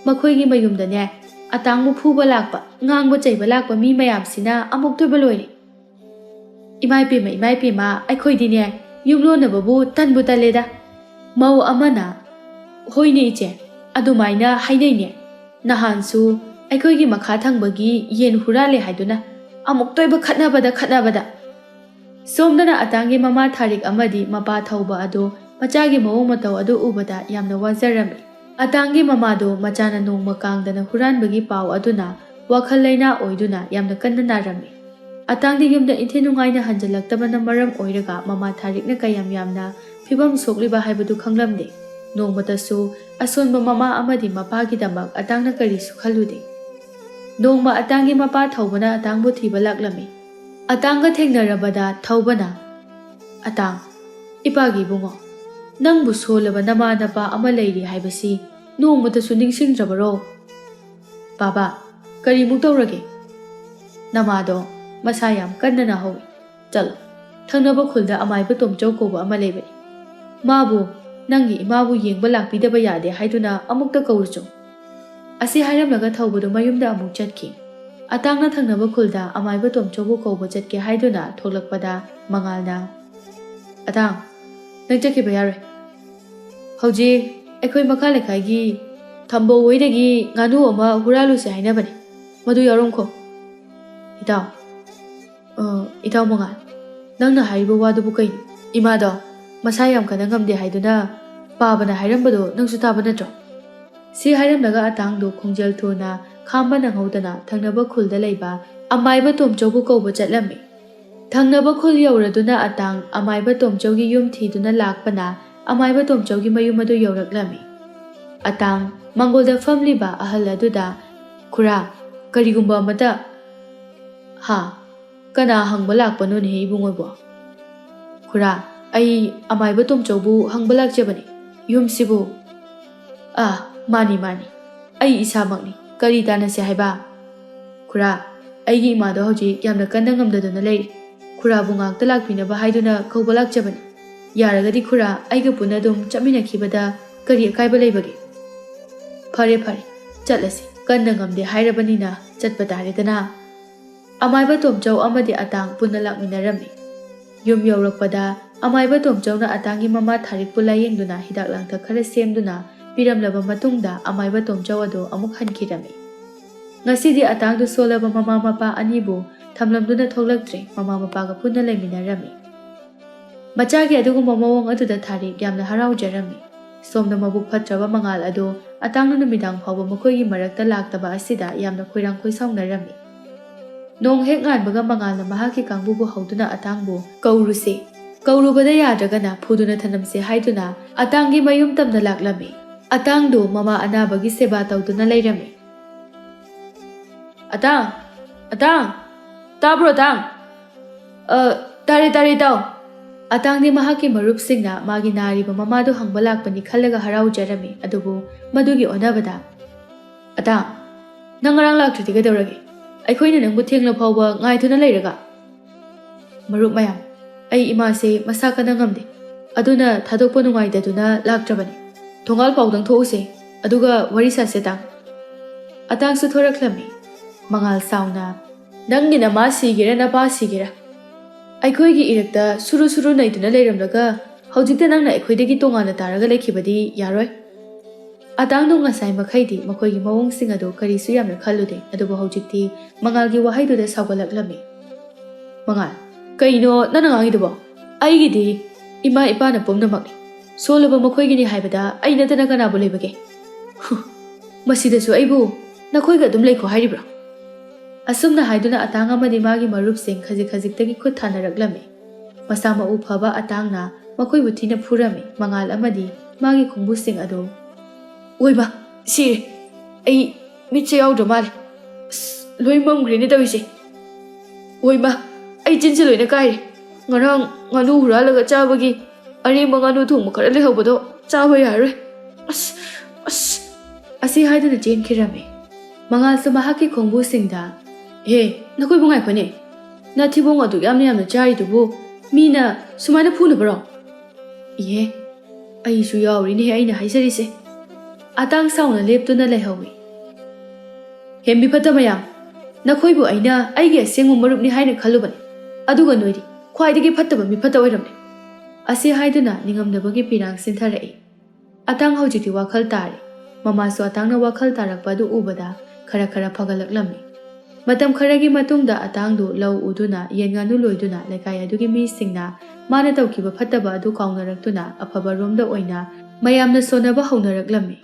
ꯃꯈꯣꯏꯒꯤ ꯃꯌꯨꯝꯗꯅꯦ, ꯑꯇꯥꯡꯕꯨ ꯐꯨꯕ ꯂꯥꯛꯄ, ꯉꯥꯡꯕ ꯆꯩꯕ ꯂꯥꯛꯄ ꯃꯤ ꯃꯌꯥꯝꯁꯤꯅ ꯑꯃꯨꯛꯇꯣꯏꯕ ꯂꯣꯏꯔꯦ꯫ ꯏꯃꯥ ꯏꯄꯦꯝꯃ, ꯏꯃꯥ ꯏꯄꯦꯝꯃ, ꯑꯩꯈꯣꯏꯗꯤꯅꯦ, ꯌꯨꯝꯂꯣꯟꯅꯕꯕꯨ ꯇꯟꯕꯨ ꯇꯜꯂꯦꯗ"꯫ ꯃꯧ ꯑꯃꯅ, "ꯍꯣꯏꯅꯦ ꯏꯆꯦ, ꯑꯗꯨꯃꯥꯏꯅ ꯍꯥꯏꯅꯩꯅꯦ꯫ ꯅꯍꯥꯟꯁꯨ ꯑꯩꯈꯣꯏꯒꯤ ꯃꯈꯥ ꯊꯪꯕꯒꯤ ꯌꯦꯟ ꯍꯨꯔꯥꯜꯂꯦ ꯍꯥꯏꯗꯨꯅ ꯑꯃꯨꯛꯇꯣꯏꯕ ꯈꯠꯅꯕꯗ ꯈꯠꯅꯕꯗ"꯫ ꯁꯣꯝꯗꯅ ꯑꯇꯥꯡꯒꯤ ꯃꯃꯥ ꯊꯥꯔꯤꯛ ꯑꯃꯗꯤ ꯃꯄꯥ ꯊꯧꯕ ꯑꯗꯣ ꯃꯆꯥꯒꯤ ꯃꯑꯣꯡ ꯃꯇꯧ ꯑꯗꯨ ꯎꯕꯗ ꯌꯥꯝꯅ ꯋꯥꯖꯔꯝꯃꯤ꯫ ꯑꯇꯥꯡꯒꯤ ꯃꯃꯥꯗꯣ ꯃꯆꯥꯅ ꯅꯣꯡꯃ ꯀꯥꯡꯗꯅ ꯍꯨꯔꯥꯟꯕꯒꯤ ꯄꯥꯎ ꯑꯗꯨꯅ ꯋꯥꯈꯜ ꯂꯩꯅꯥ ꯑꯣꯏꯗꯨꯅ ꯌꯥꯝꯅ ꯀꯟꯅ ꯅꯥꯔꯝꯃꯤ꯫ ꯑꯇꯥꯡꯗꯤ ꯌꯨꯝꯗ ꯏꯟꯊꯤ ꯅꯨꯡꯉꯥꯏꯅ ꯍꯟꯖꯤꯜꯂꯛꯇꯕꯅ ꯃꯔꯝ ꯑꯣꯏꯔꯒ ꯃꯃꯥ ꯊꯥꯔꯤꯛꯅ ꯀꯌꯥꯝ ꯌꯥꯝꯅ ꯐꯤꯕꯝ ꯁꯣꯛꯂꯤꯕ ꯍꯥꯏꯕꯗꯨ ꯈꯪꯂꯝꯗꯦ꯫ ꯅꯣꯡꯃꯇꯁꯨ ꯑꯁꯣꯟꯕ ꯃꯃꯥ ꯑꯃꯗꯤ ꯃꯄꯥꯒꯤꯗꯃꯛ ꯑꯇꯥꯡꯅ ꯀꯔꯤꯁꯨ ꯈꯜꯂꯨꯗꯦ꯫ ꯅꯣꯡꯃ ꯑꯇꯥꯡꯒꯤ ꯃꯄꯥ ꯊꯧꯕꯅ ꯑꯇꯥꯡꯕꯨ ꯊꯤꯕ ꯂꯥꯛꯂꯝꯃꯤ꯫ ꯑꯇꯥꯡꯒ ꯊꯦꯡꯅꯔꯕꯗ ꯊꯧꯕꯅ, "ꯑꯇꯥꯡ, ꯏꯄꯥꯒꯤ ꯏꯕꯨꯡꯉꯣ, ꯅꯪꯕꯨ ꯁꯣꯜꯂꯕ ꯅꯃꯥ ꯅꯄꯥ ꯑꯃ ꯂꯩꯔꯤ ꯍꯥꯏꯕꯁꯤ ꯅꯣꯡꯃꯇꯁꯨ ꯅꯤꯡꯁꯤꯡꯗ꯭ꯔꯕꯔꯣ?" "ꯕꯥꯕꯥ, ꯀꯔꯤꯃꯨꯛ ꯇꯧꯔꯒꯦ?" "ꯅꯃꯥꯗꯣ ꯃꯁꯥ ꯌꯥꯝ ꯀꯟꯅ ꯅꯥꯍꯧꯏ꯫ ꯆꯠꯂꯣ, ꯊꯪꯅꯕ ꯈꯨꯜꯗ ꯑꯃꯥꯏꯕ ꯇꯣꯝꯆꯧ ꯀꯧꯕ ꯑꯃ ꯂꯩꯕꯅꯤ꯫ ꯃꯥꯕꯨ, ꯅꯪꯒꯤ ꯏꯃꯥꯕꯨ ꯌꯦꯡꯕ ꯂꯥꯛꯄꯤꯗꯕ ꯌꯥꯗꯦ ꯍꯥꯏꯗꯨꯅ ꯑꯃꯨꯛꯇ ꯀꯧꯔꯨꯆꯣ"꯫ ꯑꯁꯤ ꯍꯥꯏꯔꯝꯂꯒ ꯊꯧꯕꯗꯨ ꯃꯌꯨꯝꯗ ꯑꯃꯨꯛ ꯆꯠꯈꯤ꯫ ꯑꯇꯥꯡꯅ ꯊꯪꯅꯕ ꯈꯨꯜꯗ ꯑꯃꯥꯏꯕ ꯇꯣꯝꯆꯧꯕꯨ ꯀꯧꯕ ꯆꯠꯀꯦ ꯍꯥꯏꯗꯨꯅ ꯊꯣꯛꯂꯛꯄꯗ ꯃꯉꯥꯜꯅ, "ꯑꯇꯥꯡ, ꯅꯪ ꯆꯠꯈꯤꯕ ꯌꯥꯔꯣꯏ꯫ ꯍꯧꯖꯤꯛ ꯑꯩꯈꯣꯏ ꯃꯈꯥ ꯂꯩꯀꯥꯏꯒꯤ ꯊꯝꯕꯧ ꯍꯣꯏꯗꯒꯤ ꯉꯥꯅꯨ ꯑꯃ ꯍꯨꯔꯥꯜꯂꯨꯁꯦ ꯍꯥꯏꯅꯕꯅꯤ꯫ ꯃꯗꯨ ꯌꯥꯎꯔꯝꯈꯣ"꯫ "ꯏꯇꯥꯎ, ꯑ, ꯏꯇꯥꯎ ꯃꯉꯥꯜ, "ꯅꯪꯅ ꯍꯥꯏꯔꯤꯕ ꯋꯥꯗꯨꯕꯨ ꯀꯩꯅꯣ? ꯏꯃꯥꯗꯣ ꯃꯁꯥ ꯌꯥꯝ ꯀꯟꯅ ꯉꯝꯗꯦ ꯍꯥꯏꯗꯨꯅ ꯄꯥꯕꯅ ꯍꯥꯏꯔꯝꯕꯗꯣ ꯅꯪꯁꯨ ꯇꯥꯕ ꯅꯠꯇ꯭ꯔꯣ?" ꯁꯤ ꯍꯥꯏꯔꯝꯂꯒ ꯑꯇꯥꯡꯗꯨ ꯈꯣꯡꯖꯦꯜ ꯊꯨꯅ ꯈꯥꯝꯕ ꯅꯪꯍꯧꯗꯅ ꯊꯪꯅꯕ ꯈꯨꯜꯗ ꯂꯩꯕ ꯑꯃꯥꯏꯕ ꯇꯣꯝꯆꯧꯕꯨ ꯀꯧꯕ ꯆꯠꯂꯝꯃꯤ꯫ ꯊꯪꯅꯕ ꯈꯨꯜ ꯌꯧꯔꯗꯨꯅ ꯑꯇꯥꯡ ꯑꯃꯥꯏꯕ ꯇꯣꯝꯆꯧꯒꯤ ꯌꯨꯝ ꯊꯤꯗꯨꯅ ꯂꯥꯛꯄꯅ ꯑꯃꯥꯏꯕ ꯇꯣꯝꯆꯧꯒꯤ ꯃꯌꯨꯝ ꯑꯗꯨ ꯌꯧꯔꯛꯂꯝꯃꯤ꯫ ꯑꯇꯥꯡ ꯃꯥꯡꯒꯣꯜꯗ ꯐꯝꯂꯤꯕ ꯑꯍꯜ ꯑꯗꯨꯗ, "ꯈꯨꯔꯥ, ꯀꯔꯤꯒꯨꯝꯕ ꯑꯃꯇ"꯫ "ꯍꯥ? ꯀꯅꯥ ꯍꯪꯕ ꯂꯥꯛꯄꯅꯣꯅꯦꯍꯦ ꯏꯕꯨꯡꯉꯣꯕꯣ?" "ꯈꯨꯔꯥ, ꯑꯩ ꯑꯃꯥꯏꯕ ꯇꯣꯝꯆꯧꯕꯨ ꯍꯪꯕ ꯂꯥꯛꯆꯕꯅꯤ꯫ ꯌꯨꯝꯁꯤꯕꯨ"꯫ "ꯑꯥ, ꯃꯥꯅꯤ, ꯃꯥꯅꯤ, ꯑꯩ ꯏꯁꯥꯃꯛꯅꯤ꯫ ꯀꯔꯤ ꯇꯥꯟꯅꯁꯦ ꯍꯥꯏꯕ?" "ꯈꯨꯔꯥ, ꯑꯩꯒꯤ ꯏꯃꯥꯗꯣ ꯍꯧꯖꯤꯛ ꯌꯥꯝꯅ ꯀꯟꯅ ꯉꯝꯗꯗꯨꯅ ꯂꯩꯔꯤ꯫ ꯈꯨꯔꯥꯕꯨ ꯉꯥꯛꯇ ꯂꯥꯛꯄꯤꯅꯕ ꯍꯥꯏꯗꯨꯅ ꯀꯧꯕ ꯂꯥꯛꯆꯕꯅꯤ꯫ ꯌꯥꯔꯒꯗꯤ ꯈꯨꯔꯥ, ꯑꯩꯒ ꯄꯨꯟꯅ ꯑꯗꯨꯝ ꯆꯠꯃꯤꯟꯅꯈꯤꯕꯗ ꯀꯔꯤ ꯑꯀꯥꯏꯕ ꯂꯩꯕꯒꯦ?" "ꯐꯔꯦ, ꯐꯔꯦ, ꯆꯠꯂꯁꯤ꯫ ꯀꯟꯅ ꯉꯝꯗꯦ ꯍꯥꯏꯔꯕꯅꯤꯅ ꯆꯠꯄ ꯇꯥꯔꯦꯗꯅ"꯫ ꯑꯃꯥꯏꯕ ꯇꯣꯝꯆꯧ ꯑꯃꯗꯤ ꯑꯇꯥꯡ ꯄꯨꯟꯅ ꯂꯥꯛꯃꯤꯟꯅꯔꯝꯃꯤ꯫ ꯌꯨꯝ ꯌꯧꯔꯛꯄꯗ ꯑꯃꯥꯏꯕ ꯇꯣꯝꯆꯧꯅ ꯑꯇꯥꯡꯒꯤ ꯃꯃꯥ ꯊꯥꯔꯤꯛꯄꯨ ꯂꯥꯌꯦꯡꯗꯨꯅ ꯍꯤꯗꯥꯛ ꯂꯥꯡꯊꯛ ꯈꯔ ꯁꯦꯝꯗꯨꯅ ꯄꯤꯔꯝꯂꯕ ꯃꯇꯨꯡꯗ ꯑꯃꯥꯏꯕ ꯇꯣꯝꯆꯧ ꯑꯗꯨ ꯑꯃꯨꯛ ꯍꯟꯈꯤꯔꯝꯃꯤ꯫ ꯉꯁꯤꯗꯤ ꯑꯇꯥꯡꯗꯨ ꯁꯣꯜꯂꯕ ꯃꯃꯥ ꯃꯄꯥ ꯑꯅꯤꯕꯨ ꯊꯝꯂꯝꯗꯨꯅ ꯊꯣꯛꯂꯛꯇ꯭ꯔꯦ, ꯃꯃꯥ ꯃꯄꯥꯒ ꯄꯨꯟꯅ ꯂꯩꯃꯤꯟꯅꯔꯝꯃꯤ꯫ ꯃꯆꯥꯒꯤ ꯑꯗꯨꯒꯨꯝꯕ ꯃꯑꯣꯡ ꯑꯗꯨꯗ ꯊꯥꯔꯤꯛ ꯌꯥꯝꯅ ꯍꯔꯥꯎꯖꯔꯝꯃꯤ꯫ ꯁꯣꯝꯗ ꯃꯕꯨꯛ ꯐꯠꯇ꯭ꯔꯕ ꯃꯉꯥꯜ ꯑꯗꯨ ꯑꯇꯥꯡꯅ ꯅꯨꯃꯤꯗꯥꯡ ꯐꯥꯎꯕ ꯃꯈꯣꯏꯒꯤ ꯃꯔꯛꯇ ꯂꯥꯛꯇꯕ ꯑꯁꯤꯗ ꯌꯥꯝꯅ ꯈꯣꯏꯔꯥꯡ ꯈꯣꯏꯁꯥꯎꯅꯔꯝꯃꯤ꯫ ꯅꯣꯡ ꯍꯦꯛ ꯉꯥꯟꯕꯒ ꯃꯉꯥꯜꯅ ꯃꯍꯥꯛꯀꯤ ꯀꯥꯡꯕꯨꯕꯨ ꯍꯧꯗꯨꯅ ꯑꯇꯥꯡꯕꯨ "ꯀꯧꯔꯨꯁꯦ, ꯀꯧꯔꯨꯕꯗ ꯌꯥꯗ꯭ꯔꯒꯅ ꯐꯨꯗꯨꯅ ꯊꯅꯝꯁꯦ" ꯍꯥꯏꯗꯨꯅ ꯑꯇꯥꯡꯒꯤ ꯃꯌꯨꯝ ꯇꯝꯅ ꯂꯥꯛꯂꯝꯃꯤ꯫ ꯑꯇꯥꯡꯗꯨ ꯃꯃꯥ ꯑꯅꯥꯕꯒꯤ ꯁꯦꯕꯥ ꯇꯧꯗꯨꯅ ꯂꯩꯔꯝꯃꯤ꯫ "ꯑꯇꯥꯡ! ꯑꯇꯥꯡ! ꯇꯥꯕ꯭ꯔꯣ, ꯑꯇꯥꯡ?" "ꯑ, ꯇꯥꯔꯦ, ꯇꯥꯔꯦ, ꯏꯇꯥꯎ!" ꯑꯇꯥꯡꯗꯤ ꯃꯍꯥꯛꯀꯤ ꯃꯔꯨꯞꯁꯤꯡꯅ ꯃꯥꯒꯤ ꯅꯥꯔꯤꯕ ꯃꯃꯥꯗꯨ ꯍꯪꯕ ꯂꯥꯛꯄꯅꯤ ꯈꯜꯂꯒ ꯍꯔꯥꯎꯖꯔꯝꯃꯤ, ꯑꯗꯨꯕꯨ ꯃꯗꯨꯒꯤ ꯑꯣꯟꯅꯕꯗ, "ꯑꯇꯥꯡ, ꯅꯪ ꯉꯔꯥꯡ ꯂꯥꯛꯇ꯭ꯔꯤꯗꯤ ꯀꯩꯗꯧꯔꯒꯦ? ꯑꯩꯈꯣꯏꯅ ꯅꯪꯕꯨ ꯊꯦꯡꯂ ꯐꯥꯎꯕ ꯉꯥꯏꯗꯨꯅ ꯂꯩꯔꯒ?" "ꯃꯔꯨꯞ ꯃꯌꯥꯝ, ꯑꯩ ꯏꯃꯥꯁꯦ ꯃꯁꯥ ꯀꯟꯅ ꯉꯝꯗꯦ, ꯑꯗꯨꯅ ꯊꯥꯗꯣꯛꯄ ꯅꯨꯡꯉꯥꯏꯇꯗꯨꯅ ꯂꯥꯛꯇ꯭ꯔꯕꯅꯤ꯫ ꯊꯣꯡꯒꯥꯜ ꯐꯥꯎꯗꯪ ꯊꯣꯛꯎꯁꯦ, ꯑꯗꯨꯒ ꯋꯥꯔꯤ ꯁꯥꯁꯦ, ꯑꯇꯥꯡ꯫" ꯑꯇꯥꯡꯁꯨ ꯊꯣꯔꯛꯂꯝꯃꯤ꯫ ꯃꯉꯥꯜ ꯁꯥꯎꯅ, "ꯅꯪꯒꯤ ꯅꯃꯥ ꯁꯤꯒꯦꯔꯥ ꯅꯄꯥ ꯁꯤꯒꯦꯔꯥ, ꯑꯩꯈꯣꯏꯒꯤ ꯏꯔꯛꯇ ꯁꯨꯔꯨ ꯁꯨꯔꯨ ꯅꯩꯗꯨꯅ ꯂꯩꯔꯝꯂꯒ ꯍꯧꯖꯤꯛꯇ ꯅꯪꯅ ꯑꯩꯈꯣꯏꯗꯒꯤ ꯇꯣꯉꯥꯟꯅ ꯇꯥꯔꯒ ꯂꯩꯈꯤꯕꯗꯤ ꯌꯥꯔꯣꯏ꯫" ꯑꯇꯥꯡꯗꯣ ꯉꯁꯥꯏ ꯃꯈꯩꯗꯤ ꯃꯈꯣꯏꯒꯤ ꯃꯑꯣꯡꯁꯤꯡ ꯑꯗꯨ ꯀꯔꯤꯁꯨ ꯌꯥꯝꯅ ꯈꯜꯂꯨꯗꯦ, ꯑꯗꯨꯕꯨ ꯍꯧꯖꯤꯛꯇꯤ ꯃꯉꯥꯜꯒꯤ ꯋꯥꯍꯩꯗꯨꯗ ꯁꯥꯎꯒꯠꯂꯛꯂꯝꯃꯤ꯫ "ꯃꯉꯥꯜ, "ꯀꯩꯅꯣ ꯅꯪꯅ ꯉꯥꯡꯉꯤꯗꯨꯕꯣ? ꯑꯩꯒꯤꯗꯤ ꯏꯃꯥ ꯏꯄꯥꯅ ꯄꯨꯝꯅꯃꯛꯅꯤ꯫ ꯁꯣꯜꯂꯕ ꯃꯈꯣꯏꯒꯤꯅꯤ ꯍꯥꯏꯕꯗ ꯑꯩ ꯅꯠꯇꯅ ꯀꯅꯥꯕꯨ ꯂꯩꯕꯒꯦ? ꯍꯨ, ꯃꯁꯤꯗꯁꯨ ꯑꯩꯕꯨ ꯅꯈꯣꯏꯒ ꯑꯗꯨꯝ ꯂꯩꯈꯣ ꯍꯥꯏꯔꯤꯕ꯭ꯔꯣ?" ꯑꯁꯨꯝꯅ ꯍꯥꯏꯗꯨꯅ ꯑꯇꯥꯡ ꯑꯃꯗꯤ ꯃꯥꯒꯤ ꯃꯔꯨꯞꯁꯤꯡ ꯈꯖꯤꯛ ꯈꯖꯤꯛꯇꯒꯤ ꯈꯨꯠ ꯊꯥꯅꯔꯛꯂꯝꯃꯤ꯫ ꯃꯁꯥ ꯃꯎ ꯐꯕ ꯑꯇꯥꯡꯅ ꯃꯈꯣꯏꯕꯨ ꯊꯤꯅ ꯐꯨꯔꯝꯃꯤ꯫ ꯃꯉꯥꯜ ꯑꯃꯗꯤ ꯃꯥꯒꯤ ꯈꯣꯡꯕꯨꯁꯤꯡ ꯑꯗꯨ, "ꯑꯣꯏꯃ, ꯁꯤꯔꯦ꯫ ꯑꯩ ꯃꯤꯠꯁꯦ ꯌꯥꯎꯗ꯭ꯔ ꯃꯥꯜꯂꯦ꯫ ꯑꯁ, ꯂꯣꯏ ꯃꯝꯈ꯭ꯔꯦꯅꯦ ꯇꯧꯔꯤꯁꯦ꯫ ꯑꯣꯏꯃ, ꯑꯩ ꯆꯤꯟꯁꯦ ꯂꯣꯏꯅ ꯀꯥꯏꯔꯦ꯫ ꯉꯔꯥꯡ ꯉꯥꯅꯨ ꯍꯨꯔꯥꯜꯂꯒ ꯆꯥꯕꯒꯤ ꯑꯔꯦꯝꯕ ꯉꯥꯅꯨ ꯊꯣꯡꯕ ꯈꯔ ꯂꯩꯍꯧꯕꯗꯣ ꯆꯥꯕ ꯌꯥꯔꯔꯣꯏ꯫ ꯑꯁ, ꯑꯁ!" ꯑꯁꯤ ꯍꯥꯏꯗꯨꯅ ꯆꯦꯟꯈꯤꯔꯝꯃꯤ꯫ ꯃꯉꯥꯜꯁꯨ ꯃꯍꯥꯛꯀꯤ ꯈꯣꯡꯕꯨꯁꯤꯡꯗ, "ꯍꯦ, ꯅꯈꯣꯏꯕꯨ ꯉꯥꯏꯈꯣꯅꯦ꯫ ꯅꯊꯤꯕꯣꯡ ꯑꯗꯨꯛ ꯌꯥꯝꯅ ꯌꯥꯝꯅ ꯆꯥꯔꯤꯗꯨꯕꯨ ꯃꯤꯅ ꯁꯨꯃꯥꯏꯅ ꯐꯨꯅꯕꯔꯣ? ꯏꯍꯦ, ꯑꯩꯁꯨ ꯌꯥꯎꯔꯤꯅꯦ ꯑꯩꯅ ꯍꯥꯏꯖꯔꯤꯁꯦ꯫" ꯑꯇꯥꯡ ꯁꯥꯎꯅ ꯂꯦꯞꯇꯨꯅ ꯂꯩꯍꯧꯏ꯫ "ꯍꯦ ꯃꯤꯐꯠꯇ ꯃꯌꯥꯝ, ꯅꯈꯣꯏꯕꯨ ꯑꯩꯅ ꯑꯩꯒꯤ ꯑꯁꯦꯡꯕ ꯃꯔꯨꯞꯅꯤ ꯍꯥꯏꯅ ꯈꯜꯂꯨꯕꯅꯤ, ꯑꯗꯨꯒ ꯅꯣꯏꯗꯤ ꯈ꯭ꯋꯥꯏꯗꯒꯤ ꯐꯠꯇꯕ ꯃꯤꯐꯠꯇ ꯑꯣꯏꯔꯝꯂꯦ꯫" ꯑꯁꯤ ꯍꯥꯏꯗꯨꯅ ꯅꯤꯡꯉꯝꯗꯕꯒꯤ ꯄꯤꯔꯥꯡ ꯁꯤꯟꯊꯔꯛꯏ꯫ ꯑꯇꯥꯡ ꯍꯧꯖꯤꯛꯇꯤ ꯋꯥꯈꯜ ꯇꯥꯔꯦ꯫ ꯃꯃꯥꯁꯨ ꯑꯇꯥꯡꯅ ꯋꯥꯈꯜ ꯇꯥꯔꯛꯄ ꯑꯗꯨ ꯎꯕꯗ ꯈꯔ ꯈꯔ ꯐꯒꯠꯂꯛꯂꯝꯃꯤ꯫ ꯃꯇꯝ ꯈꯔꯒꯤ ꯃꯇꯨꯡꯗ ꯑꯇꯥꯡꯗꯨ ꯂꯧ ꯎꯗꯨꯅ, ꯌꯦꯟ ꯉꯥꯅꯨ ꯂꯣꯏꯗꯨꯅ, ꯂꯩꯀꯥꯏ ꯑꯗꯨꯒꯤ ꯃꯤꯁꯤꯡꯅ ꯃꯥꯅ ꯇꯧꯈꯤꯕ ꯐꯠꯇꯕ ꯑꯗꯨ ꯀꯥꯎꯅꯔꯛꯇꯨꯅ ꯑꯐꯕꯔꯣꯝꯗ ꯑꯣꯏꯅ ꯃꯌꯥꯝꯅ ꯁꯣꯟꯅꯕ ꯍꯧꯅꯔꯛꯂꯝꯃꯤ꯫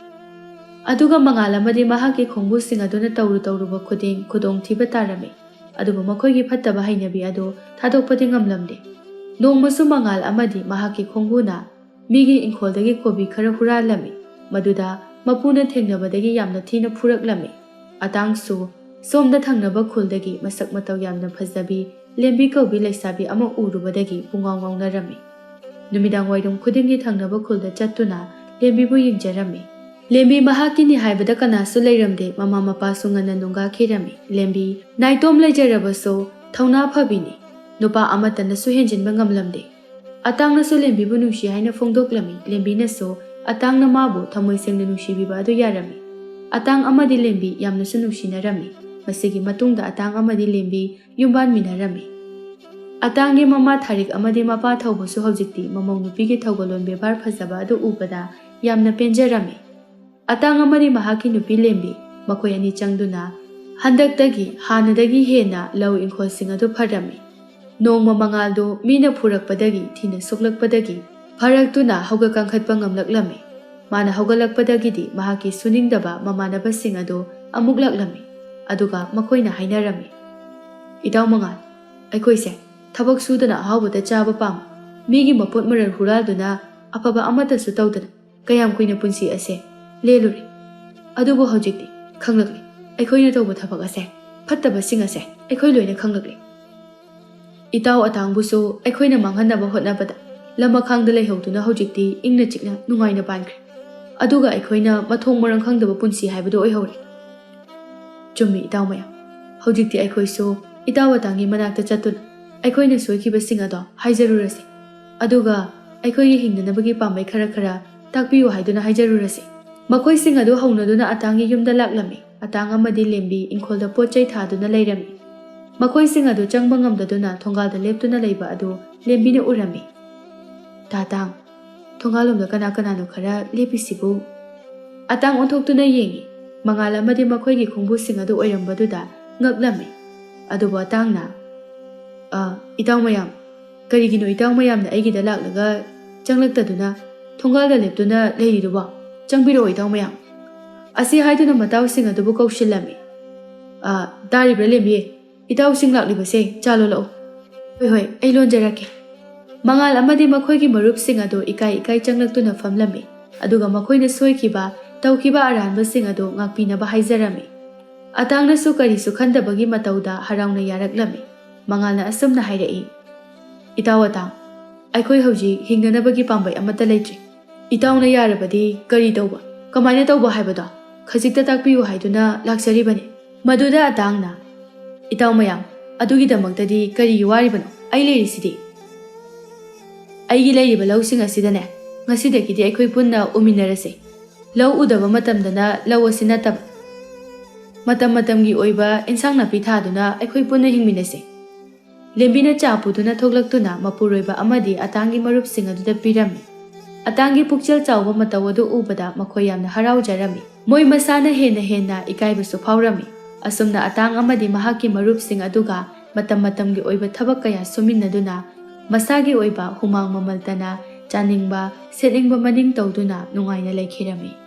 ꯑꯗꯨꯒ ꯃꯉꯥꯜ ꯑꯃꯗꯤ ꯃꯍꯥꯛꯀꯤ ꯈꯣꯡꯕꯨꯁꯤꯡ ꯑꯗꯨꯅ ꯇꯧꯔꯨ ꯇꯧꯔꯨꯕ ꯈꯨꯗꯤꯡ ꯈꯨꯗꯣꯡꯊꯤꯕ ꯇꯥꯔꯝꯃꯤ꯫ ꯑꯗꯨꯕꯨ ꯃꯈꯣꯏꯒꯤ ꯐꯠꯇꯕ ꯍꯩꯅꯕꯤ ꯑꯗꯨ ꯊꯥꯗꯣꯛꯄꯗꯤ ꯉꯝꯂꯝꯗꯦ꯫ ꯅꯣꯡꯃꯁꯨ ꯃꯉꯥꯜ ꯑꯃꯗꯤ ꯃꯍꯥꯛꯀꯤ ꯈꯣꯡꯕꯨꯅ ꯃꯤꯒꯤ ꯏꯪꯈꯣꯜꯗꯒꯤ ꯀꯣꯕꯤ ꯈꯔ ꯍꯨꯔꯥꯜꯂꯝꯃꯤ꯫ ꯃꯗꯨꯗ ꯃꯄꯨꯅ ꯊꯦꯡꯅꯕꯗꯒꯤ ꯌꯥꯝꯅ ꯊꯤꯅ ꯐꯨꯔꯛꯂꯝꯃꯤ꯫ ꯑꯇꯥꯡꯁꯨ ꯁꯣꯝꯗ ꯊꯪꯅꯕ ꯈꯨꯜꯗꯒꯤ ꯃꯁꯛ ꯃꯇꯧ ꯌꯥꯝꯅ ꯐꯖꯕꯤ ꯂꯦꯝꯕꯤ ꯀꯧꯕꯤ ꯂꯩꯁꯥꯕꯤ ꯑꯃ ꯎꯔꯨꯕꯗꯒꯤ ꯄꯨꯡꯉꯥꯎ ꯉꯥꯎꯅꯔꯝꯃꯤ꯫ ꯅꯨꯃꯤꯗꯥꯡ ꯋꯥꯏꯔꯝ ꯈꯨꯗꯤꯡꯒꯤ ꯊꯪꯅꯕ ꯈꯨꯜꯗ ꯆꯠꯇꯨꯅ ꯂꯦꯝꯕꯤꯕꯨ ꯌꯦꯡꯖꯔꯝꯃꯤ꯫ ꯂꯦꯝꯕꯤ ꯃꯍꯥꯛꯀꯤꯅꯤ ꯍꯥꯏꯕꯗ ꯀꯅꯥꯁꯨ ꯂꯩꯔꯝꯗꯦ꯫ ꯃꯃꯥ ꯃꯄꯥꯁꯨ ꯉꯟꯅ ꯅꯣꯡꯒꯥꯈꯤꯔꯝꯃꯤ꯫ ꯂꯦꯝꯕꯤ ꯅꯥꯏꯇꯣꯝ ꯂꯩꯖꯔꯕꯁꯨ ꯊꯧꯅꯥ ꯐꯕꯤꯅꯤ꯫ ꯅꯨꯄꯥ ꯑꯃꯠꯇꯅꯁꯨ ꯍꯦꯟꯖꯤꯟꯕ ꯉꯝꯂꯝꯗꯦ꯫ ꯑꯇꯥꯡꯅꯁꯨ ꯂꯦꯝꯕꯤꯕꯨ ꯅꯨꯡꯁꯤ ꯍꯥꯏꯅ ꯐꯣꯡꯗꯣꯛꯂꯝꯃꯤ꯫ ꯂꯦꯝꯕꯤꯅꯁꯨ ꯑꯇꯥꯡꯅ ꯃꯥꯕꯨ ꯊꯃꯣꯏ ꯁꯦꯡꯅ ꯅꯨꯡꯁꯤꯕꯤꯕ ꯑꯗꯨ ꯌꯥꯔꯝꯃꯤ꯫ ꯑꯇꯥꯡ ꯑꯃꯗꯤ ꯂꯦꯝꯕꯤ ꯌꯥꯝꯅꯁꯨ ꯅꯨꯡꯁꯤꯅꯔꯝꯃꯤ꯫ ꯃꯁꯤꯒꯤ ꯃꯇꯨꯡꯗ ꯑꯇꯥꯡ ꯑꯃꯗꯤ ꯂꯦꯝꯕꯤ ꯌꯨꯝꯕꯥꯟꯃꯤꯟꯅꯔꯝꯃꯤ꯫ ꯑꯇꯥꯡꯒꯤ ꯃꯃꯥ ꯊꯥꯔꯤꯛ ꯑꯃꯗꯤ ꯃꯄꯥ ꯊꯧꯕꯁꯨ ꯍꯧꯖꯤꯛꯇꯤ ꯃꯃꯧ ꯅꯨꯄꯤꯒꯤ ꯊꯧꯒꯜꯂꯣꯟ ꯕꯦꯕꯥꯔ ꯐꯖꯕ ꯑꯗꯨ ꯎꯕꯗ ꯌꯥꯝꯅ ꯄꯦꯟꯖꯔꯝꯃꯤ꯫ ꯑꯇꯥꯡ ꯑꯃꯗꯤ ꯃꯍꯥꯛꯀꯤ ꯅꯨꯄꯤ ꯂꯦꯝꯕꯤ ꯃꯈꯣꯏ ꯑꯅꯤ ꯆꯪꯗꯨꯅ ꯍꯟꯗꯛꯇꯒꯤ ꯍꯥꯟꯅꯗꯒꯤ ꯍꯦꯟꯅ ꯂꯧ ꯏꯪꯈꯣꯜꯁꯤꯡ ꯑꯗꯨ ꯐꯔꯝꯃꯤ꯫ ꯅꯣꯡꯃ ꯃꯉꯥꯜꯗꯨ ꯃꯤꯅ ꯐꯨꯔꯛꯄꯗꯒꯤ ꯊꯤꯅ ꯁꯣꯛꯂꯛꯄꯗꯒꯤ ꯐꯔꯛꯇꯨꯅ ꯍꯧꯒꯠ ꯀꯥꯡꯈꯠꯄ ꯉꯝꯂꯛꯂꯝꯃꯤ꯫ ꯃꯥꯅ ꯍꯧꯒꯠꯂꯛꯄꯗꯒꯤꯗꯤ ꯃꯍꯥꯛꯀꯤ ꯁꯨꯅꯤꯡꯗꯕ ꯃꯃꯥꯟꯅꯕꯁꯤꯡ ꯑꯗꯨ ꯑꯃꯨꯛ ꯂꯥꯛꯂꯝꯃꯤ꯫ ꯑꯗꯨꯒ ꯃꯈꯣꯏꯅ ꯍꯥꯏꯅꯔꯝꯃꯤ, "ꯏꯇꯥꯎ ꯃꯉꯥꯜ, ꯑꯩꯈꯣꯏꯁꯦ ꯊꯕꯛ ꯁꯨꯗꯅ ꯑꯍꯥꯎꯕꯗ ꯆꯥꯕ ꯄꯥꯝꯕ, ꯃꯤꯒꯤ ꯃꯄꯣꯠ ꯃꯔꯜ ꯍꯨꯔꯥꯜꯗꯨꯅ ꯑꯐꯕ ꯑꯃꯠꯇꯁꯨ ꯇꯧꯗꯅ ꯀꯌꯥꯝ ꯀꯨꯏꯅ ꯄꯨꯟꯁꯤ ꯑꯁꯦ ꯂꯦꯜꯂꯨꯔꯦ꯫ ꯑꯗꯨꯕꯨ ꯍꯧꯖꯤꯛꯇꯤ ꯈꯪꯂꯛꯂꯦ, ꯑꯩꯈꯣꯏꯅ ꯇꯧꯕ ꯊꯕꯛ ꯑꯁꯦ, ꯐꯠꯇꯕꯁꯤꯡ ꯑꯁꯦ ꯑꯩꯈꯣꯏ ꯂꯣꯏꯅ ꯈꯪꯂꯛꯂꯦ꯫" ꯏꯇꯥꯎ ꯑꯇꯥꯡꯕꯨꯁꯨ ꯑꯩꯈꯣꯏꯅ ꯃꯥꯡꯍꯟꯅꯕ ꯍꯣꯠꯅꯕꯗ ꯂꯝꯃꯈꯥꯡꯗ ꯂꯩꯍꯧꯗꯨꯅ ꯍꯧꯖꯤꯛꯇꯤ ꯏꯪꯅ ꯆꯤꯛꯅ ꯅꯨꯡꯉꯥꯏꯅ ꯄꯥꯟꯈ꯭ꯔꯦ꯫ ꯑꯗꯨꯒ ꯑꯩꯈꯣꯏꯅ ꯃꯊꯣꯡ ꯃꯔꯝ ꯈꯪꯗꯕ ꯄꯨꯟꯁꯤ ꯍꯥꯏꯕꯗꯨ ꯑꯣꯏꯍꯧꯔꯦ꯫ ꯆꯨꯝꯃꯤ ꯏꯇꯥꯎ ꯃꯌꯥꯝ, ꯍꯧꯖꯤꯛꯇꯤ ꯑꯩꯈꯣꯏꯁꯨ ꯏꯇꯥꯎ ꯑꯇꯥꯡꯒꯤ ꯃꯅꯥꯛꯇ ꯆꯠꯇꯨꯅ ꯑꯩꯈꯣꯏꯅ ꯁꯣꯏꯈꯤꯕꯁꯤꯡ ꯑꯗꯣ ꯍꯥꯏꯖꯔꯨꯔꯁꯤ꯫ ꯑꯗꯨꯒ ꯑꯩꯈꯣꯏꯒꯤ ꯍꯤꯡꯅꯅꯕꯒꯤ ꯄꯥꯝꯕꯩ ꯈꯔ ꯈꯔ ꯇꯥꯛꯄꯤꯌꯨ ꯍꯥꯏꯗꯨꯅ ꯍꯥꯏꯖꯔꯨꯔꯁꯤ꯫ ꯃꯈꯣꯏꯁꯤꯡ ꯑꯗꯨ ꯍꯧꯅꯗꯨꯅ ꯑꯇꯥꯡꯒꯤ ꯌꯨꯝꯗ ꯂꯥꯛꯂꯝꯃꯤ꯫ ꯑꯇꯥꯡ ꯑꯃꯗꯤ ꯂꯦꯝꯕꯤ ꯏꯪꯈꯣꯜꯗ ꯄꯣꯠ ꯆꯩ ꯊꯥꯗꯨꯅ ꯂꯩꯔꯝꯃꯤ꯫ ꯃꯈꯣꯏꯁꯤꯡ ꯑꯗꯨ ꯆꯪꯕ ꯉꯝꯗꯗꯨꯅ ꯊꯣꯡꯒꯥꯜꯗ ꯂꯦꯞꯇꯨꯅ ꯂꯩꯕ ꯑꯗꯨ ꯂꯦꯝꯕꯤꯅ ꯎꯔꯝꯃꯤ꯫ "ꯇꯥ ꯇꯥꯡ, ꯊꯣꯡꯒꯥꯜꯂꯣꯝꯗ ꯀꯅꯥ ꯀꯅꯥꯅꯣ ꯈꯔ ꯂꯦꯞꯄꯤꯁꯤꯕꯨ?" ꯑꯇꯥꯡ ꯑꯣꯟꯊꯣꯛꯇꯨꯅ ꯌꯦꯡꯉꯤ꯫ ꯃꯉꯥꯜ ꯑꯃꯗꯤ ꯃꯈꯣꯏꯒꯤ ꯈꯣꯡꯕꯨꯁꯤꯡ ꯑꯗꯨ ꯑꯣꯏꯔꯝꯕꯗꯨꯗ ꯉꯛꯂꯝꯃꯤ꯫ ꯑꯗꯨꯕꯨ ꯑꯇꯥꯡꯅ, "ꯑ, ꯏꯇꯥꯎ ꯃꯌꯥꯝ, ꯀꯔꯤꯒꯤꯅꯣ ꯏꯇꯥꯎ ꯃꯌꯥꯝꯅ ꯑꯩꯒꯤꯗ ꯂꯥꯛꯂꯒ ꯆꯪꯂꯛꯇꯗꯨꯅ ꯊꯣꯡꯒꯥꯜꯗ ꯂꯦꯞꯇꯨꯅ ꯂꯩꯔꯤꯗꯨꯕꯣ? ꯆꯪꯕꯤꯔꯛꯑꯣ ꯏꯇꯥꯎ ꯃꯌꯥꯝ꯫" ꯑꯁꯤ ꯍꯥꯏꯗꯨꯅ ꯃꯇꯥꯎꯁꯤꯡ ꯑꯗꯨꯕꯨ ꯀꯧꯁꯤꯜꯂꯝꯃꯤ꯫ "ꯑ, ꯇꯥꯔꯤꯕ꯭ꯔꯥ ꯂꯦꯝꯕꯤ? ꯏꯇꯥꯎꯁꯤꯡ ꯂꯥꯛꯂꯤꯕꯁꯦ ꯆꯥ ꯂꯣꯜꯂꯛꯎ꯫" "ꯍꯣꯏ, ꯍꯣꯏ, ꯑꯩ ꯂꯣꯟꯖꯔꯛꯀꯦ꯫" ꯃꯉꯥꯜ ꯑꯃꯗꯤ ꯃꯈꯣꯏꯒꯤ ꯃꯔꯨꯞꯁꯤꯡ ꯑꯗꯨ ꯏꯀꯥꯏ ꯏꯀꯥꯏ ꯆꯪꯂꯛꯇꯨꯅ ꯐꯝꯂꯝꯃꯤ, ꯑꯗꯨꯒ ꯃꯈꯣꯏꯅ ꯁꯣꯏꯈꯤꯕ, ꯇꯧꯈꯤꯕ ꯑꯔꯥꯟꯕꯁꯤꯡ ꯑꯗꯨ ꯉꯥꯛꯄꯤꯅꯕ ꯍꯥꯏꯖꯔꯝꯃꯤ꯫ ꯑꯇꯥꯡꯅꯁꯨ ꯀꯔꯤꯁꯨ ꯈꯟꯗꯕꯒꯤ ꯃꯇꯧꯗ ꯍꯔꯥꯎꯅ ꯌꯥꯔꯛꯂꯝꯃꯤ꯫ ꯃꯉꯥꯜꯅ ꯑꯁꯨꯝꯅ ꯍꯥꯏꯔꯛꯏ, "ꯏꯇꯥꯎ ꯑꯇꯥꯡ, ꯑꯩꯈꯣꯏ ꯍꯧꯖꯤꯛ ꯍꯤꯡꯅꯅꯕꯒꯤ ꯄꯥꯝꯕꯩ ꯑꯃꯠꯇ ꯂꯩꯇ꯭ꯔꯦ꯫ ꯏꯇꯥꯎꯅ ꯌꯥꯔꯕꯗꯤ ꯀꯔꯤ ꯇꯧꯕ, ꯀꯃꯥꯏꯅ ꯇꯧꯕ ꯍꯥꯏꯕꯗꯣ ꯈꯖꯤꯛꯇ ꯇꯥꯛꯄꯤꯌꯨ ꯍꯥꯏꯗꯨꯅ ꯂꯥꯛꯆꯔꯤꯕꯅꯤ꯫" ꯃꯗꯨꯗ ꯑꯇꯥꯡꯅ, "ꯏꯇꯥꯎ ꯃꯌꯥꯝ, ꯑꯗꯨꯒꯤꯗꯃꯛꯇꯗꯤ ꯀꯔꯤꯒꯤ ꯋꯥꯔꯤꯕꯅꯣ? ꯑꯩ ꯂꯩꯔꯤꯁꯤꯗꯤ꯫ ꯑꯩꯒꯤ ꯂꯩꯔꯤꯕ ꯂꯧꯁꯤꯡ ꯑꯁꯤꯗꯅꯦ, ꯉꯁꯤꯗꯒꯤꯗꯤ ꯑꯩꯈꯣꯏ ꯄꯨꯟꯅ ꯎꯃꯤꯟꯅꯔꯁꯦ꯫ ꯂꯧ ꯎꯗꯕ ꯃꯇꯝꯗꯅ ꯂꯧ ꯑꯁꯤ ꯅꯠꯇꯕ, ꯃꯇꯝ ꯃꯇꯝꯒꯤ ꯑꯣꯏꯕ ꯏꯟꯁꯥꯡ ꯅꯥꯄꯤ ꯊꯥꯗꯨꯅ ꯑꯩꯈꯣꯏ ꯄꯨꯟꯅ ꯍꯤꯡꯃꯤꯟꯅꯁꯦ꯫" ꯂꯦꯝꯕꯤꯅ ꯆꯥ ꯄꯨꯗꯨꯅ ꯊꯣꯛꯂꯛꯇꯨꯅ ꯃꯄꯨꯔꯣꯏꯕ ꯑꯃꯗꯤ ꯑꯇꯥꯡꯒꯤ ꯃꯔꯨꯞꯁꯤꯡ ꯑꯗꯨꯗ ꯄꯤꯔꯝꯃꯤ꯫ ꯑꯇꯥꯡꯒꯤ ꯄꯨꯛꯆꯦꯜ ꯆꯥꯎꯕ ꯃꯇꯧ ꯑꯗꯨ ꯎꯕꯗ ꯃꯈꯣꯏ ꯌꯥꯝꯅ ꯍꯔꯥꯎꯖꯔꯝꯃꯤ꯫ ꯃꯣꯏ ꯃꯁꯥꯅ ꯍꯦꯟꯅ ꯍꯦꯟꯅ ꯏꯀꯥꯏꯕꯁꯨ ꯐꯥꯎꯔꯝꯃꯤ꯫ ꯑꯁꯨꯝꯅ ꯑꯇꯥꯡ ꯑꯃꯗꯤ ꯃꯍꯥꯛꯀꯤ ꯃꯔꯨꯞꯁꯤꯡ ꯑꯗꯨꯒ ꯃꯇꯝ ꯃꯇꯝꯒꯤ ꯑꯣꯏꯕ ꯊꯕꯛ ꯀꯌꯥ ꯁꯨꯃꯤꯟꯅꯗꯨꯅ, ꯃꯁꯥꯒꯤ ꯑꯣꯏꯕ ꯍꯨꯃꯥꯡ ꯃꯃꯜꯇꯅ ꯆꯥꯅꯤꯡꯕ, ꯁꯦꯠꯅꯤꯡꯕ ꯃꯅꯤꯡ ꯇꯧꯗꯨꯅ ꯅꯨꯡꯉꯥꯏꯅ ꯂꯩꯈꯤꯔꯝꯃꯤ꯫